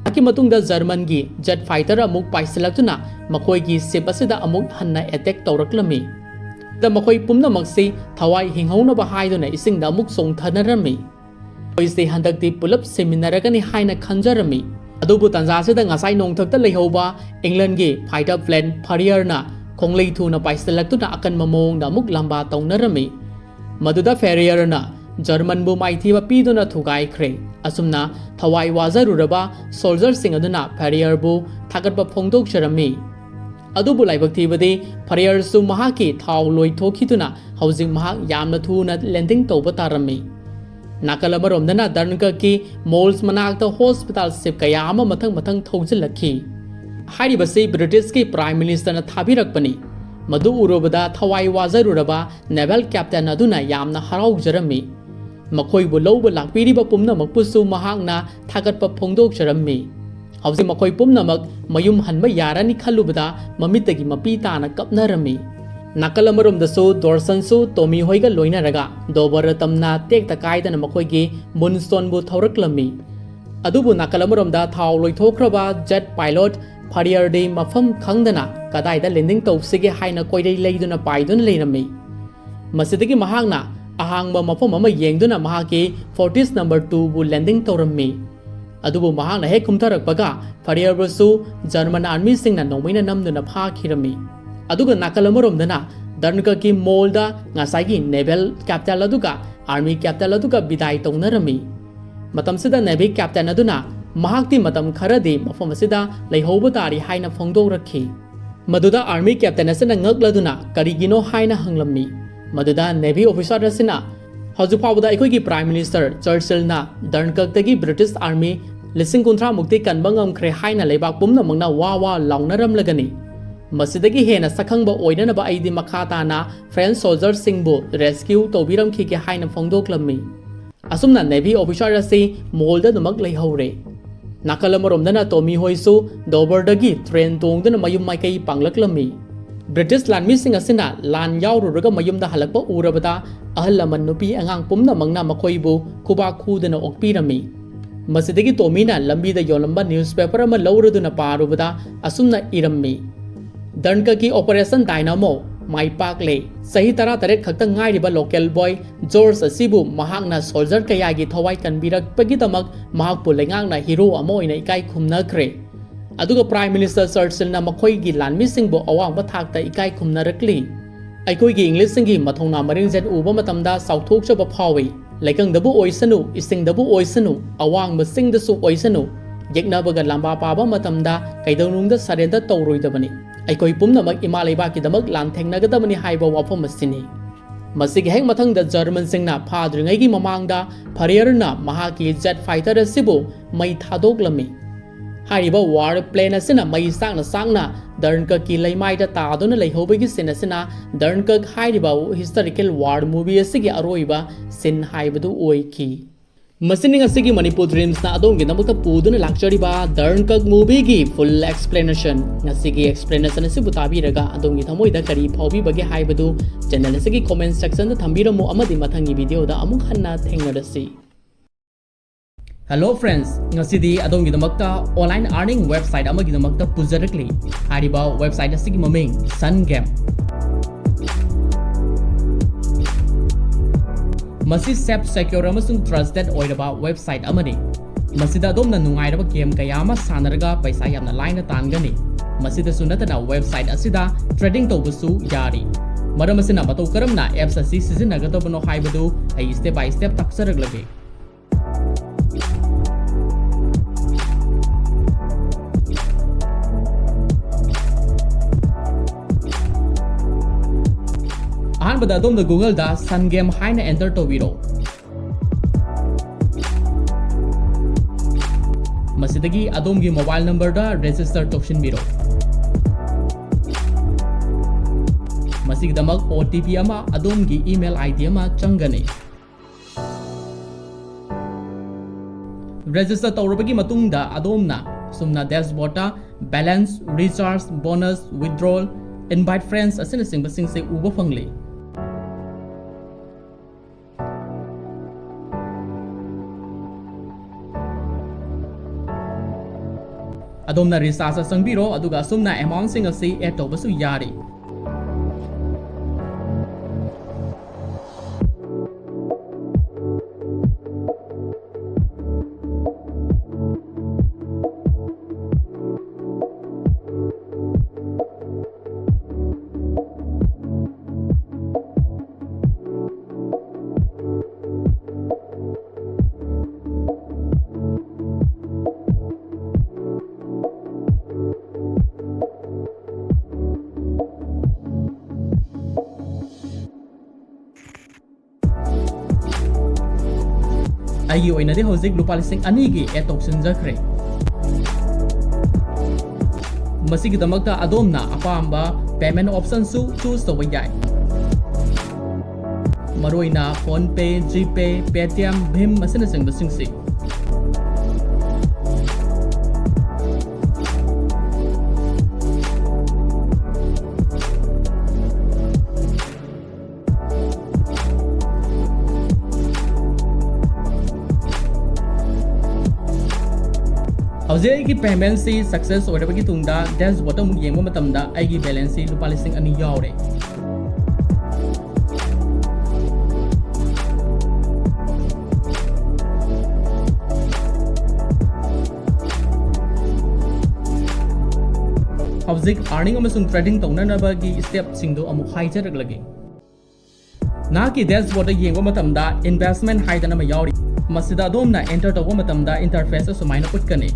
ꯃꯍꯥꯛꯀꯤ ꯃꯇꯨꯡꯗ Germanꯒꯤ jet fighter ꯑꯃꯨꯛ ꯄꯥꯏꯁꯤꯜꯂꯛꯇꯨꯅ ꯃꯈꯣꯏꯒꯤ ship ꯑꯁꯤꯗ ꯑꯃꯨꯛ ꯍꯟꯅ attack ꯇꯧꯔꯛꯂꯝꯃꯤ꯫ ꯗ ꯃꯈꯣꯏ ꯄꯨꯝꯅꯃꯛꯁꯤ ꯊꯋꯥꯏ ꯍꯤꯡꯍꯧꯅꯕ ꯍꯥꯏꯗꯨꯅ ꯏꯁꯤꯡꯗ ꯑꯃꯨꯛ ꯆꯣꯡꯊꯅꯔꯝꯃꯤ꯫ ꯃꯈꯣꯏꯁꯤ ꯍꯟꯗꯛꯇꯤ ꯄꯨꯂꯞ ꯁꯤꯃꯤꯟꯅꯔꯒꯅꯤ ꯍꯥꯏꯅ ꯈꯟꯖꯔꯝꯃꯤ꯫ ꯑꯗꯨꯕꯨ ꯇꯥꯟꯖꯥꯁꯤꯗ ꯉꯁꯥꯏ ꯅꯣꯡꯊꯛꯇ ꯂꯩꯍꯧꯕ Englandꯒꯤ fighter plane Farrierꯅ ꯈꯣꯡꯂꯩ ꯊꯨꯅ ꯄꯥꯏꯁꯤꯜꯂꯛꯇꯨꯅ ꯑꯀꯟꯕ ꯃꯑꯣꯡꯗ ꯑꯃꯨꯛ ꯂꯝꯕꯥ ꯇꯧꯅꯔꯝꯃꯤ꯫ ꯃꯗꯨꯗ Farrierꯅ Germanꯕꯨ ꯃꯥꯏꯊꯤꯕ ꯄꯤꯗꯨꯅ ꯊꯨꯒꯥꯏꯈ꯭ꯔꯦ꯫ ꯑꯁꯨꯝꯅ ꯊꯋꯥꯏ ꯋꯥꯖꯔꯨꯔꯕ soldierꯁꯤꯡ ꯑꯗꯨꯅ Farrierꯕꯨ ꯊꯥꯒꯠꯄ ꯐꯣꯡꯗꯣꯛꯆꯔꯝꯃꯤ꯫ ꯑꯗꯨꯕꯨ ꯂꯥꯏꯕꯛ ꯊꯤꯕꯗꯤ Farrierꯁꯨ ꯃꯍꯥꯛꯀꯤ ꯊꯥꯎ ꯂꯣꯏꯊꯣꯛꯈꯤꯗꯨꯅ ꯍꯧꯖꯤꯛ ꯃꯍꯥꯛ ꯌꯥꯝꯅ ꯊꯨꯅ landing ꯇꯧꯕ ꯇꯥꯔꯝꯃꯤ꯫ ꯅꯥꯀꯜ ꯑꯃꯔꯣꯝꯗꯅ Dunkirkꯀꯤ Mols ꯃꯅꯥꯛꯇ hospital ship ꯀꯌꯥ ꯑꯃ ꯃꯊꯪ ꯃꯊꯪ ꯊꯧꯖꯤꯜꯂꯛꯈꯤ꯫ ꯍꯥꯏꯔꯤꯕꯁꯤ Britishꯀꯤ Prime Ministerꯅ ꯊꯥꯕꯤꯔꯛꯄꯅꯤ꯫ ꯃꯗꯨ ꯎꯔꯨꯕꯗ ꯊꯋꯥꯏ ꯋꯥꯖꯔꯨꯔꯕ naval captain ꯑꯗꯨꯅ ꯌꯥꯝꯅ ꯍꯔꯥꯎꯖꯔꯝꯃꯤ꯫ ꯃꯈꯣꯏꯕꯨ ꯂꯧꯕ ꯂꯥꯛꯄꯤꯔꯤꯕ ꯄꯨꯝꯅꯃꯛꯄꯨꯁꯨ ꯃꯍꯥꯛꯅ ꯊꯥꯒꯠꯄ ꯐꯣꯡꯗꯣꯛꯆꯔꯝꯃꯤ꯫ ꯍꯧꯖꯤꯛ ꯃꯈꯣꯏ ꯄꯨꯝꯅꯃꯛ ꯃꯌꯨꯝ ꯍꯟꯕ ꯌꯥꯔꯅꯤ ꯈꯜꯂꯨꯕꯗ ꯃꯃꯤꯠꯇꯒꯤ ꯃꯄꯤ ꯇꯥꯅ ꯀꯞꯅꯔꯝꯃꯤ꯫ ꯅꯥꯀꯜ ꯑꯃꯔꯣꯝꯗꯁꯨ Dorsonꯁꯨ Tommy ꯍꯣꯏꯒ ꯂꯣꯏꯅꯔꯒ Dover ꯇꯝꯅ ꯇꯦꯛꯇ ꯀꯥꯏꯗꯅ ꯃꯈꯣꯏꯒꯤ Moonstoneꯕꯨ ꯊꯧꯔꯛꯂꯝꯃꯤ꯫ ꯑꯗꯨꯕꯨ ꯅꯥꯀꯜ ꯑꯃꯔꯣꯝꯗ ꯊꯥꯎ ꯂꯣꯏꯊꯣꯛꯈ꯭ꯔꯕ jet pilot Farrierꯗꯤ ꯃꯐꯝ ꯈꯪꯗꯅ ꯀꯗꯥꯏꯗ landing ꯇꯧꯁꯤꯒꯦ ꯍꯥꯏꯅ ꯀꯣꯏꯔꯩ ꯂꯩꯗꯨꯅ ꯄꯥꯏꯗꯨꯅ ꯂꯩꯔꯝꯃꯤ꯫ ꯃꯁꯤꯗꯒꯤ ꯃꯍꯥꯛꯅ ꯑꯍꯥꯡꯕ ꯃꯐꯝ ꯑꯃ ꯌꯦꯡꯗꯨꯅ ꯃꯍꯥꯛꯀꯤ Fortress number twoꯕꯨ landing ꯇꯧꯔꯝꯃꯤ꯫ ꯑꯗꯨꯕꯨ ꯃꯍꯥꯛꯅ ꯍꯦꯛ ꯀꯨꯝꯊꯔꯛꯄꯒ Farrierꯕꯨꯁꯨ German armyꯁꯤꯡꯅ ꯅꯣꯡꯃꯩꯅ ꯅꯝꯗꯨꯅ ꯐꯥꯈꯤꯔꯝꯃꯤ꯫ ꯑꯗꯨꯒ ꯅꯥꯀꯜ ꯑꯃꯔꯣꯝꯗꯅ ꯗꯔꯟꯀꯛꯀꯤ ꯃꯣꯜꯗ ꯉꯁꯥꯏꯒꯤ ꯅꯦꯚꯦꯜ ꯀꯦꯞꯇꯦꯟ ꯑꯗꯨꯒ ꯑꯥꯔꯃꯤ ꯀꯦꯞꯇꯦꯟ ꯑꯗꯨꯒ ꯕꯤꯗꯥꯏ ꯇꯧꯅꯔꯝꯃꯤ꯫ ꯃꯇꯝꯁꯤꯗ ꯅꯦꯚꯤ ꯀꯦꯞꯇꯦꯟ ꯑꯗꯨꯅ ꯃꯍꯥꯛꯇꯤ ꯃꯇꯝ ꯈꯔꯗꯤ ꯃꯐꯝ ꯑꯁꯤꯗ ꯂꯩꯍꯧꯕ ꯇꯥꯔꯤ ꯍꯥꯏꯅ ꯐꯣꯡꯗꯣꯔꯛꯈꯤ꯫ ꯃꯗꯨꯗ ꯑꯥꯔꯃꯤ ꯀꯦꯞꯇꯦꯟ ꯑꯁꯤꯅ ꯉꯛꯂꯗꯨꯅ ꯀꯔꯤꯒꯤꯅꯣ ꯍꯥꯏꯅ ꯍꯪꯂꯝꯃꯤ꯫ ꯃꯗꯨꯗ ꯅꯦꯚꯤ ꯑꯣꯐꯤꯁꯥꯔ ꯑꯁꯤꯅ ꯍꯧꯖꯤꯛ ꯐꯥꯎꯕꯗ ꯑꯩꯈꯣꯏꯒꯤ ꯄ꯭ꯔꯥꯏꯝ ꯃꯤꯅꯤꯁꯇꯔ ꯆꯔꯆꯤꯜꯅ ꯗꯔꯟꯀꯛꯇꯒꯤ ꯕ꯭ꯔꯤꯇꯤꯁ ꯑꯥꯔꯃꯤ ꯂꯤꯁꯤꯡ ꯀꯨꯟꯊ꯭ꯔꯥ ꯃꯨꯛꯇꯤ ꯀꯟꯕ ꯉꯝꯈ꯭ꯔꯦ ꯍꯥꯏꯅ ꯂꯩꯕꯥꯛ ꯄꯨꯝꯅꯃꯛꯅ ꯋꯥ ꯋꯥ ꯂꯥꯎꯅꯔꯝꯂꯒꯅꯤ꯫ ꯃꯁꯤꯗꯒꯤ ꯍꯦꯟꯅ ꯁꯛꯈꯪꯕ ꯑꯣꯏꯅꯅꯕ ꯑꯩꯗꯤ ꯃꯈꯥ ꯇꯥꯅ ꯐ꯭ꯔꯦꯟꯁ ꯁꯣꯜꯖꯔꯁꯤꯡꯕꯨ ꯔꯦꯁꯀ꯭ꯌꯨ ꯇꯧꯕꯤꯔꯝꯈꯤꯒꯦ ꯍꯥꯏꯅ ꯐꯣꯡꯗꯣꯛꯂꯝꯃꯤ꯫ ꯑꯁꯨꯝꯅ ꯅꯦꯚꯤ ꯑꯣꯐꯤꯁꯥꯔ ꯑꯁꯤ ꯃꯣꯜꯗ ꯑꯗꯨꯃꯛ ꯂꯩꯍꯧꯔꯦ꯫ ꯅꯥꯀꯜ ꯑꯃꯔꯣꯝꯗꯅ ꯇꯣꯃꯤ ꯍꯣꯏꯁꯨ ꯗꯣꯕꯔꯗꯒꯤ ꯇ꯭ꯔꯦꯟ ꯇꯣꯡꯗꯨꯅ ꯃꯌꯨꯝ ꯃꯥꯏꯀꯩ ꯄꯥꯡꯂꯛꯂꯝꯃꯤ꯫ ꯕ꯭ꯔꯤꯇꯤꯁ ꯂꯥꯟꯃꯤꯁꯤꯡ ꯑꯁꯤꯅ ꯂꯥꯟ ꯌꯥꯎꯔꯨꯔꯒ ꯃꯌꯨꯝꯗ ꯍꯜꯂꯛꯄ ꯎꯔꯕꯗ ꯑꯍꯜ ꯂꯃꯟ ꯅꯨꯄꯤ ꯑꯉꯥꯡ ꯄꯨꯝꯅꯃꯛꯅ ꯃꯈꯣꯏꯕꯨ ꯈꯨꯕꯥꯛ ꯈꯨꯗꯅ ꯑꯣꯛꯄꯤꯔꯝꯃꯤ꯫ ꯃꯁꯤꯗꯒꯤ ꯇꯣꯃꯤꯅ ꯂꯝꯕꯤꯗ ꯌꯣꯜꯂꯝꯕ ꯅ꯭ꯌꯨꯁꯄꯦꯄꯔ ꯑꯃ ꯂꯧꯔꯗꯨꯅ ꯄꯥꯔꯨꯕꯗ ꯑꯁꯨꯝꯅ ꯏꯔꯝꯃꯤ, "ꯗꯔꯟꯀꯛꯀꯤ ꯑꯣꯄꯔꯦꯁꯟ ꯗꯥꯏꯅꯥꯃꯣ ꯃꯥꯏ ꯄꯥꯛꯂꯦ꯫ ꯆꯍꯤ ꯇꯔꯥꯇꯔꯦꯠ ꯈꯛꯇ ꯉꯥꯏꯔꯤꯕ ꯂꯣꯀꯦꯜ ꯕꯣꯏ ꯖꯣꯔꯖ ꯑꯁꯤꯕꯨ ꯃꯍꯥꯛꯅ ꯁꯣꯜꯖꯔ ꯀꯌꯥꯒꯤ ꯊꯋꯥꯏ ꯀꯟꯕꯤꯔꯛꯄꯒꯤꯗꯃꯛ ꯃꯍꯥꯛꯄꯨ ꯂꯩꯉꯥꯛꯅ ꯍꯤꯔꯣ ꯑꯃ ꯑꯣꯏꯅ ꯏꯀꯥꯏ ꯈꯨꯝꯅꯈ꯭ꯔꯦ꯫ ꯑꯗꯨꯒ ꯄ꯭ꯔꯥꯏꯝ ꯃꯤꯅꯤꯁꯇꯔ ꯆꯔꯆꯤꯜꯅ ꯃꯈꯣꯏꯒꯤ ꯂꯥꯟꯃꯤꯁꯤꯡꯕꯨ ꯑꯋꯥꯡꯕ ꯊꯥꯛꯇ ꯏꯀꯥꯏ ꯈꯨꯝꯅꯔꯛꯂꯤ꯫ ꯑꯩꯈꯣꯏꯒꯤ ꯏꯪꯂꯤꯁꯁꯤꯡꯒꯤ ꯃꯊꯧꯅꯥ ꯃꯔꯤꯡꯖꯦꯜ ꯎꯕ ꯃꯇꯝꯗ ꯆꯥꯎꯊꯣꯛꯆꯕ ꯐꯥꯎꯏ꯫ ꯂꯩꯀꯪꯗꯕꯨ ꯑꯣꯏꯁꯅꯨ, ꯏꯁꯤꯡꯗꯕꯨ ꯑꯣꯏꯁꯅꯨ, ꯑꯋꯥꯡꯕ ꯆꯤꯡꯗꯁꯨ ꯑꯣꯏꯁꯅꯨ, ꯌꯦꯛꯅꯕꯒ ꯂꯥꯝꯕꯥ ꯄꯥꯕ ꯃꯇꯝꯗ ꯀꯩꯗꯧꯅꯨꯡꯗ ꯁꯔꯦꯟꯗꯔ ꯇꯧꯔꯣꯏꯗꯕꯅꯤ꯫ ꯑꯩꯈꯣꯏ ꯄꯨꯝꯅꯃꯛ ꯏꯃꯥ ꯂꯩꯕꯥꯛꯀꯤꯗꯃꯛ ꯂꯥꯟꯊꯦꯡꯅꯒꯗꯕꯅꯤ" ꯍꯥꯏꯕ ꯋꯥꯐꯝ ꯑꯁꯤꯅꯤ꯫ ꯃꯁꯤꯒꯤ ꯍꯦꯛ ꯃꯊꯪꯗ ꯖꯔꯃꯟꯁꯤꯡꯅ ꯐꯥꯗ꯭ꯔꯤꯉꯩꯒꯤ ꯃꯃꯥꯡꯗ ꯐꯔꯤꯌꯔꯅ ꯃꯍꯥꯛꯀꯤ ꯖꯦꯠ ꯐꯥꯏꯇꯔ ꯑꯁꯤꯕꯨ ꯃꯩ ꯊꯥꯗꯣꯛꯂꯝꯃꯤ꯫ ꯍꯥꯏꯔꯤꯕ ꯋꯥꯔ ꯄ꯭ꯂꯦꯟ ꯑꯁꯤꯅ ꯃꯩ ꯆꯥꯛꯅ ꯆꯥꯛꯅ ꯗꯔꯟꯀꯛꯀꯤ ꯂꯩꯃꯥꯏꯗ ꯇꯥꯗꯨꯅ ꯂꯩꯍꯧꯕꯒꯤ ꯁꯤꯟ ꯑꯁꯤꯅ ꯗꯔꯟꯀꯛ ꯍꯥꯏꯔꯤꯕ ꯍꯤꯁꯇꯣꯔꯤꯀꯦꯜ ꯋꯥꯔ ꯃꯨꯚꯤ ꯑꯁꯤꯒꯤ ꯑꯔꯣꯏꯕ ꯁꯤꯟ ꯍꯥꯏꯕꯗꯨ ꯑꯣꯏꯈꯤ꯫ ꯃꯁꯤꯅꯤ ꯉꯁꯤꯒꯤ ꯃꯅꯤꯄꯨꯔ ꯗ꯭ꯔꯤꯝꯁꯅ ꯑꯗꯣꯝꯒꯤꯗꯃꯛꯇ ꯄꯨꯗꯨꯅ ꯂꯥꯛꯆꯔꯤꯕ ꯗꯔꯟꯀꯛ ꯃꯨꯚꯤꯒꯤ ꯐꯨꯜ ꯑꯦꯛꯁꯄ꯭ꯂꯦꯅꯦꯁꯟ꯫ ꯉꯁꯤꯒꯤ ꯑꯦꯛꯁꯄ꯭ꯂꯦꯅꯦꯁꯟ ꯑꯁꯤꯕꯨ ꯇꯥꯕꯤꯔꯒ ꯑꯗꯣꯝꯒꯤ ꯊꯃꯣꯏꯗ ꯀꯔꯤ ꯐꯥꯎꯕꯤꯕꯒꯦ ꯍꯥꯏꯕꯗꯨ ꯆꯦꯅꯦꯜ ꯑꯁꯤꯒꯤ ꯀꯣꯃꯦꯟ ꯁꯦꯛꯁꯟꯗ ꯊꯝꯕꯤꯔꯝꯃꯨ ꯑꯃꯗꯤ ꯃꯊꯪꯒꯤ ꯚꯤꯗꯤꯑꯣꯗ ꯑꯃꯨꯛ ꯍꯟꯅ ꯊꯦꯡꯅꯔꯁꯤ꯫ ꯍꯦꯜꯂꯣ ꯐ꯭ꯔꯦꯟꯁ, ꯉꯁꯤꯗꯤ ꯑꯗꯣꯝꯒꯤꯗꯃꯛꯇ ꯑꯣꯟꯂꯥꯏꯟ ꯑꯥꯔꯅꯤꯡ ꯋꯦꯕꯁꯥꯏꯠ ꯑꯃꯒꯤꯗꯃꯛꯇ ꯄꯨꯖꯔꯛꯂꯤ꯫ ꯍꯥꯏꯔꯤꯕ ꯋꯦꯕꯁꯥꯏꯠ ꯑꯁꯤꯒꯤ ꯃꯃꯤꯡ ꯁꯟ ꯒꯦꯝ꯫ ꯃꯁꯤ ꯁꯦꯐ, ꯁꯦꯀ꯭ꯌꯣꯔ ꯑꯃꯁꯨꯡ ꯇ꯭ꯔꯁꯇꯦꯗ ꯑꯣꯏꯔꯕ ꯋꯦꯕꯁꯥꯏꯠ ꯑꯃꯅꯤ꯫ ꯃꯁꯤꯗ ꯑꯗꯣꯝꯅ ꯅꯨꯡꯉꯥꯏꯔꯕ ꯒꯦꯝ ꯀꯌꯥ ꯑꯃ ꯁꯥꯟꯅꯔꯒ ꯄꯩꯁꯥ ꯌꯥꯝꯅ ꯂꯥꯏꯅ ꯇꯥꯟꯒꯅꯤ꯫ ꯃꯁꯤꯗꯁꯨ ꯅꯠꯇꯅ ꯋꯦꯕꯁꯥꯏꯠ ꯑꯁꯤꯗ ꯇ꯭ꯔꯦꯗꯤꯡ ꯇꯧꯕꯁꯨ ꯌꯥꯔꯤ꯫ ꯃꯔꯝ ꯑꯁꯤꯅ ꯃꯇꯧ ꯀꯔꯝꯅ ꯑꯦꯞꯁ ꯑꯁꯤ ꯁꯤꯖꯤꯟꯅꯒꯗꯕꯅꯣ ꯍꯥꯏꯕꯗꯨ ꯑꯩ step by step ꯇꯥꯛꯆꯔꯛꯂꯒꯦ꯫ ꯑꯍꯥꯟꯕꯗ ꯑꯗꯣꯝꯅ Google ꯗ Sun Game ꯍꯥꯏꯅ enter ꯇꯧꯕꯤꯔꯣ꯫ ꯃꯁꯤꯗꯒꯤ ꯑꯗꯣꯝꯒꯤ mobile number ꯗ register ꯇꯧꯁꯤꯟꯕꯤꯔꯣ꯫ ꯃꯁꯤꯒꯤꯗꯃꯛ O T P ꯑꯃ ꯑꯗꯣꯝꯒꯤ email I D ꯑꯃ ꯆꯪꯒꯅꯤ꯫ Register ꯇꯧꯔꯕꯒꯤ ꯃꯇꯨꯡꯗ ꯑꯗꯣꯝꯅ ꯑꯁꯨꯝꯅ dashboard ꯇ balance, recharge, bonus, withdrawal, invite friends ꯑꯁꯤꯅꯆꯤꯡꯕꯁꯤꯡꯁꯦ ꯎꯕ ꯐꯪꯂꯤ꯫ ꯑꯗꯣꯝꯅ recharge ꯇ ꯆꯪꯕꯤꯔꯣ, ꯑꯗꯨꯒ ꯑꯁꯨꯝꯅ amount ꯁꯤꯡ ꯑꯁꯤ add ꯇꯧꯕꯁꯨ ꯌꯥꯔꯤ꯫ ꯑꯩꯒꯤ ꯑꯣꯏꯅꯗꯤ ꯍꯧꯖꯤꯛ ꯂꯨꯄꯥ ꯂꯤꯁꯤꯡ ꯑꯅꯤꯒꯤ add ꯇꯧꯁꯤꯟꯖꯈ꯭ꯔꯦ꯫ ꯃꯁꯤꯒꯤꯗꯃꯛꯇ ꯑꯗꯣꯝꯅ ꯑꯄꯥꯝꯕ payment option ꯁꯨ choose ꯇꯧꯕ ꯌꯥꯏ, ꯃꯔꯨꯑꯣꯏꯅ PhonePe, GPay, Paytm, Bhim ꯑꯁꯤꯅꯆꯤꯡꯕꯁꯤꯡꯁꯤ꯫ ꯍꯧꯖꯤꯛ ꯑꯩꯒꯤ payment ꯁꯤ success ꯑꯣꯏꯔꯕꯒꯤ ꯇꯨꯡꯗ dashboard ꯑꯃꯨꯛ ꯌꯦꯡꯕ ꯃꯇꯝꯗ ꯑꯩꯒꯤ balance ꯁꯤ ꯂꯨꯄꯥ ꯂꯤꯁꯤꯡ ꯑꯅꯤ ꯌꯥꯎꯔꯦ꯫ ꯍꯧꯖꯤꯛ earning ꯑꯃꯁꯨꯡ trading ꯇꯧꯅꯅꯕꯒꯤ stepꯁꯤꯡꯗꯨ ꯑꯃꯨꯛ ꯍꯥꯏꯖꯔꯛꯂꯒꯦ꯫ ꯅꯍꯥꯛꯀꯤ dashboardꯇ ꯌꯦꯡꯕ ꯃꯇꯝꯗ investment ꯍꯥꯏꯗꯅ ꯑꯃ ꯌꯥꯎꯔꯤ꯫ ꯃꯁꯤꯗ ꯑꯗꯣꯝꯅ enter ꯇꯧꯕ ꯃꯇꯝꯗ interface ꯑꯁꯨꯃꯥꯏꯅ ꯎꯠꯀꯅꯤ꯫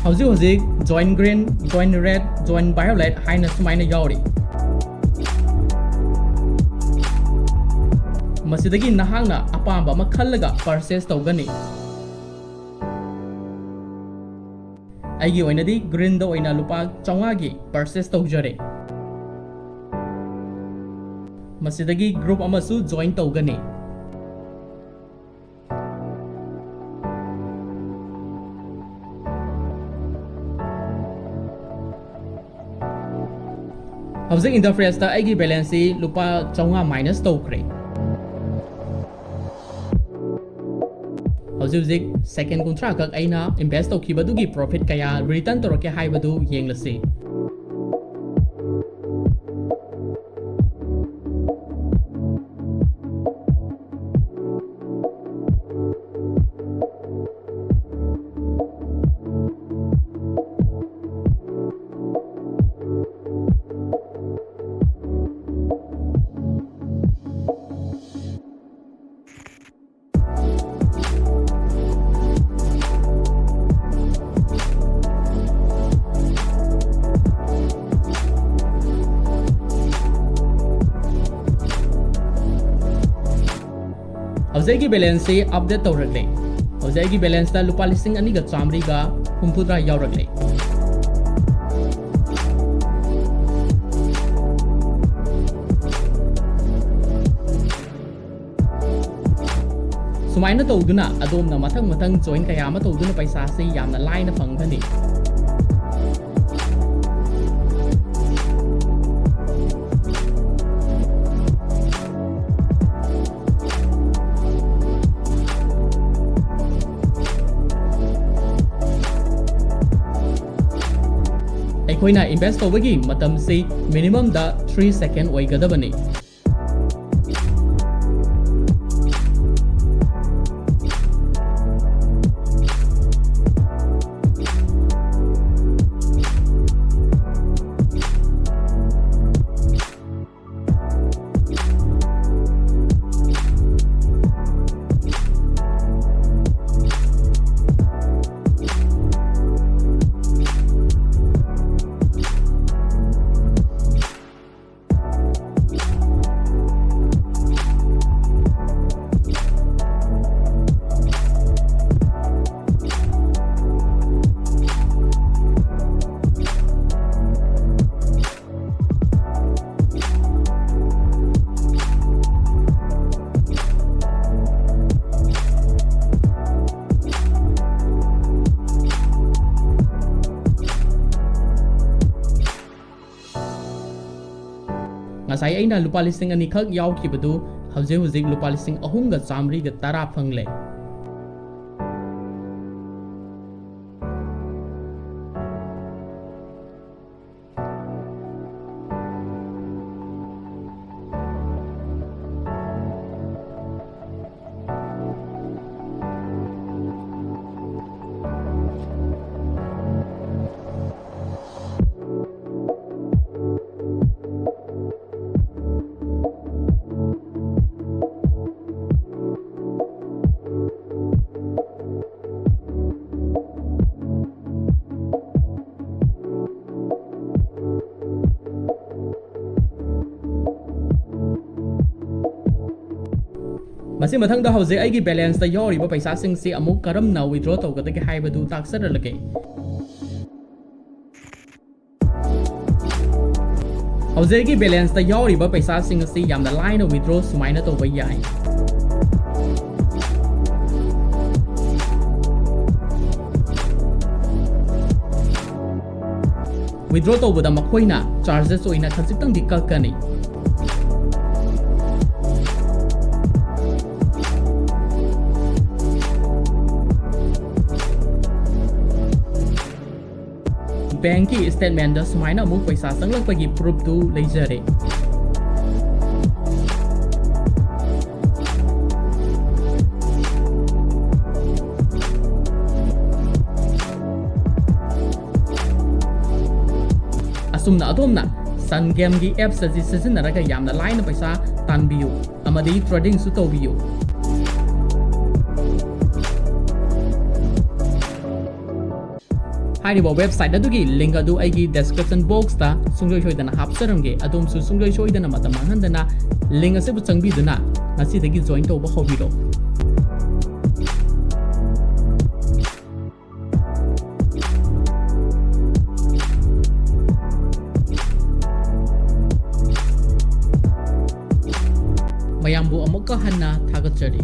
ꯍꯧꯖꯤꯛ ꯍꯧꯖꯤꯛ join green, join red, join violet ꯍꯥꯏꯅ ꯁꯨꯃꯥꯏꯅ ꯌꯥꯎꯔꯤ꯫ ꯃꯁꯤꯗꯒꯤ ꯅꯍꯥꯛꯅ ꯑꯄꯥꯝꯕ ꯑꯃ ꯈꯜꯂꯒ purchase ꯇꯧꯒꯅꯤ꯫ ꯑꯩꯒꯤ ꯑꯣꯏꯅꯗꯤ greenꯗ ꯑꯣꯏꯅ ꯂꯨꯄꯥ ꯆꯥꯝꯃꯉꯥꯒꯤ purchase ꯇꯧꯖꯔꯦ꯫ ꯃꯁꯤꯗꯒꯤ group ꯑꯃꯁꯨ join ꯇꯧꯒꯅꯤ꯫ ꯍꯧꯖꯤꯛ interfaceꯇ ꯑꯩꯒꯤ balanceꯁꯤ ꯂꯨꯄꯥ ꯆꯥꯝꯃꯉꯥ minus ꯇꯧꯈ꯭ꯔꯦ꯫ ꯍꯧꯖꯤꯛ ꯍꯧꯖꯤꯛ second ꯀꯨꯟꯊ꯭ꯔꯥ ꯈꯛ ꯑꯩꯅ invest ꯇꯧꯈꯤꯕꯗꯨꯒꯤ profit ꯀꯌꯥ return ꯇꯧꯔꯛꯀꯦ ꯍꯥꯏꯕꯗꯨ ꯌꯦꯡꯂꯁꯤ꯫ ꯍꯧꯖꯤꯛ ꯑꯩꯒꯤ balanceꯁꯤ update ꯇꯧꯔꯛꯂꯦ꯫ ꯍꯧꯖꯤꯛ ꯑꯩꯒꯤ balanceꯇ ꯂꯨꯄꯥ ꯂꯤꯁꯤꯡ ꯑꯅꯤꯒ ꯆꯥꯃꯔꯤꯒ ꯍꯨꯝꯐꯨꯇꯔꯥ ꯌꯥꯎꯔꯛꯂꯦ꯫ ꯁꯨꯃꯥꯏꯅ ꯇꯧꯗꯨꯅ ꯑꯗꯣꯝꯅ ꯃꯊꯪ ꯃꯊꯪ join ꯀꯌꯥ ꯑꯃ ꯇꯧꯗꯨꯅ ꯄꯩꯁꯥꯁꯤ ꯌꯥꯝꯅ ꯂꯥꯏꯅ ꯐꯪꯒꯅꯤ꯫ ꯑꯩꯈꯣꯏꯅ invest ꯇꯧꯕꯒꯤ ꯃꯇꯝꯁꯤ minimum ꯗ three second ꯑꯣꯏꯒꯗꯕꯅꯤ꯫ ꯉꯁꯥꯏ ꯑꯩꯅ ꯂꯨꯄꯥ ꯂꯤꯁꯤꯡ ꯑꯅꯤ ꯈꯛ ꯌꯥꯎꯈꯤꯕꯗꯨ ꯍꯧꯖꯤꯛ ꯍꯧꯖꯤꯛ ꯂꯨꯄꯥ ꯂꯤꯁꯤꯡ ꯑꯍꯨꯝꯒ ꯆꯥꯃꯔꯤꯒ ꯇꯔꯥ ꯐꯪꯂꯦ꯫ ꯃꯁꯤ ꯃꯊꯪꯗ ꯍꯧꯖꯤꯛ ꯑꯩꯒꯤ balance ꯇ ꯌꯥꯎꯔꯤꯕ ꯄꯩꯁꯥꯁꯤꯡꯁꯤ ꯑꯃꯨꯛ ꯀꯔꯝꯅ withdraw ꯇꯧꯒꯗꯒꯦ ꯍꯥꯏꯕꯗꯨ ꯇꯥꯛꯆꯔꯛꯂꯒꯦ꯫ ꯍꯧꯖꯤꯛ ꯑꯩꯒꯤ balance ꯇ ꯌꯥꯎꯔꯤꯕ ꯄꯩꯁꯥꯁꯤꯡ ꯑꯁꯤ ꯌꯥꯝꯅ ꯂꯥꯏꯅ withdraw ꯁꯨꯃꯥꯏꯅ ꯇꯧꯕ ꯌꯥꯏ꯫ Withdraw ꯇꯧꯕꯗ ꯃꯈꯣꯏꯅ charges ꯑꯣꯏꯅ ꯈꯖꯤꯛꯇꯪꯗꯤ ꯀꯛꯀꯅꯤ꯫ Bankꯀꯤ statementꯇ ꯁꯨꯃꯥꯏꯅ ꯑꯃꯨꯛ ꯄꯩꯁꯥ ꯆꯪꯂꯛꯄꯒꯤ proofꯇꯨ ꯂꯩꯖꯔꯦ꯫ ꯑꯁꯨꯝꯅ ꯑꯗꯣꯝꯅ Sun Gameꯒꯤ apps ꯑꯁꯤ ꯁꯤꯖꯤꯟꯅꯔꯒ ꯌꯥꯝꯅ ꯂꯥꯏꯅ ꯄꯩꯁꯥ ꯇꯥꯟꯕꯤꯌꯨ ꯑꯃꯗꯤ tradingꯁꯨ ꯇꯧꯕꯤꯌꯨ꯫ ꯍꯥꯏꯔꯤꯕ website ꯑꯗꯨꯒꯤ link ꯑꯗꯨ ꯑꯩꯒꯤ description boxꯇ ꯁꯨꯡꯁꯣꯏ ꯁꯣꯏꯗꯅ ꯍꯥꯞꯆꯔꯝꯒꯦ꯫ ꯑꯗꯣꯝꯁꯨ ꯁꯨꯡꯁꯣꯏ ꯁꯣꯏꯗꯅ ꯃꯇꯝ ꯃꯥꯡꯍꯟꯗꯅ link ꯑꯁꯤꯕꯨ ꯆꯪꯕꯤꯗꯨꯅ ꯉꯁꯤꯗꯒꯤ join ꯇꯧꯕ ꯍꯧꯕꯤꯔꯣ꯫ ꯃꯌꯥꯝꯕꯨ ꯑꯃꯨꯛꯀ ꯍꯟꯅ ꯊꯥꯒꯠꯆꯔꯤ꯫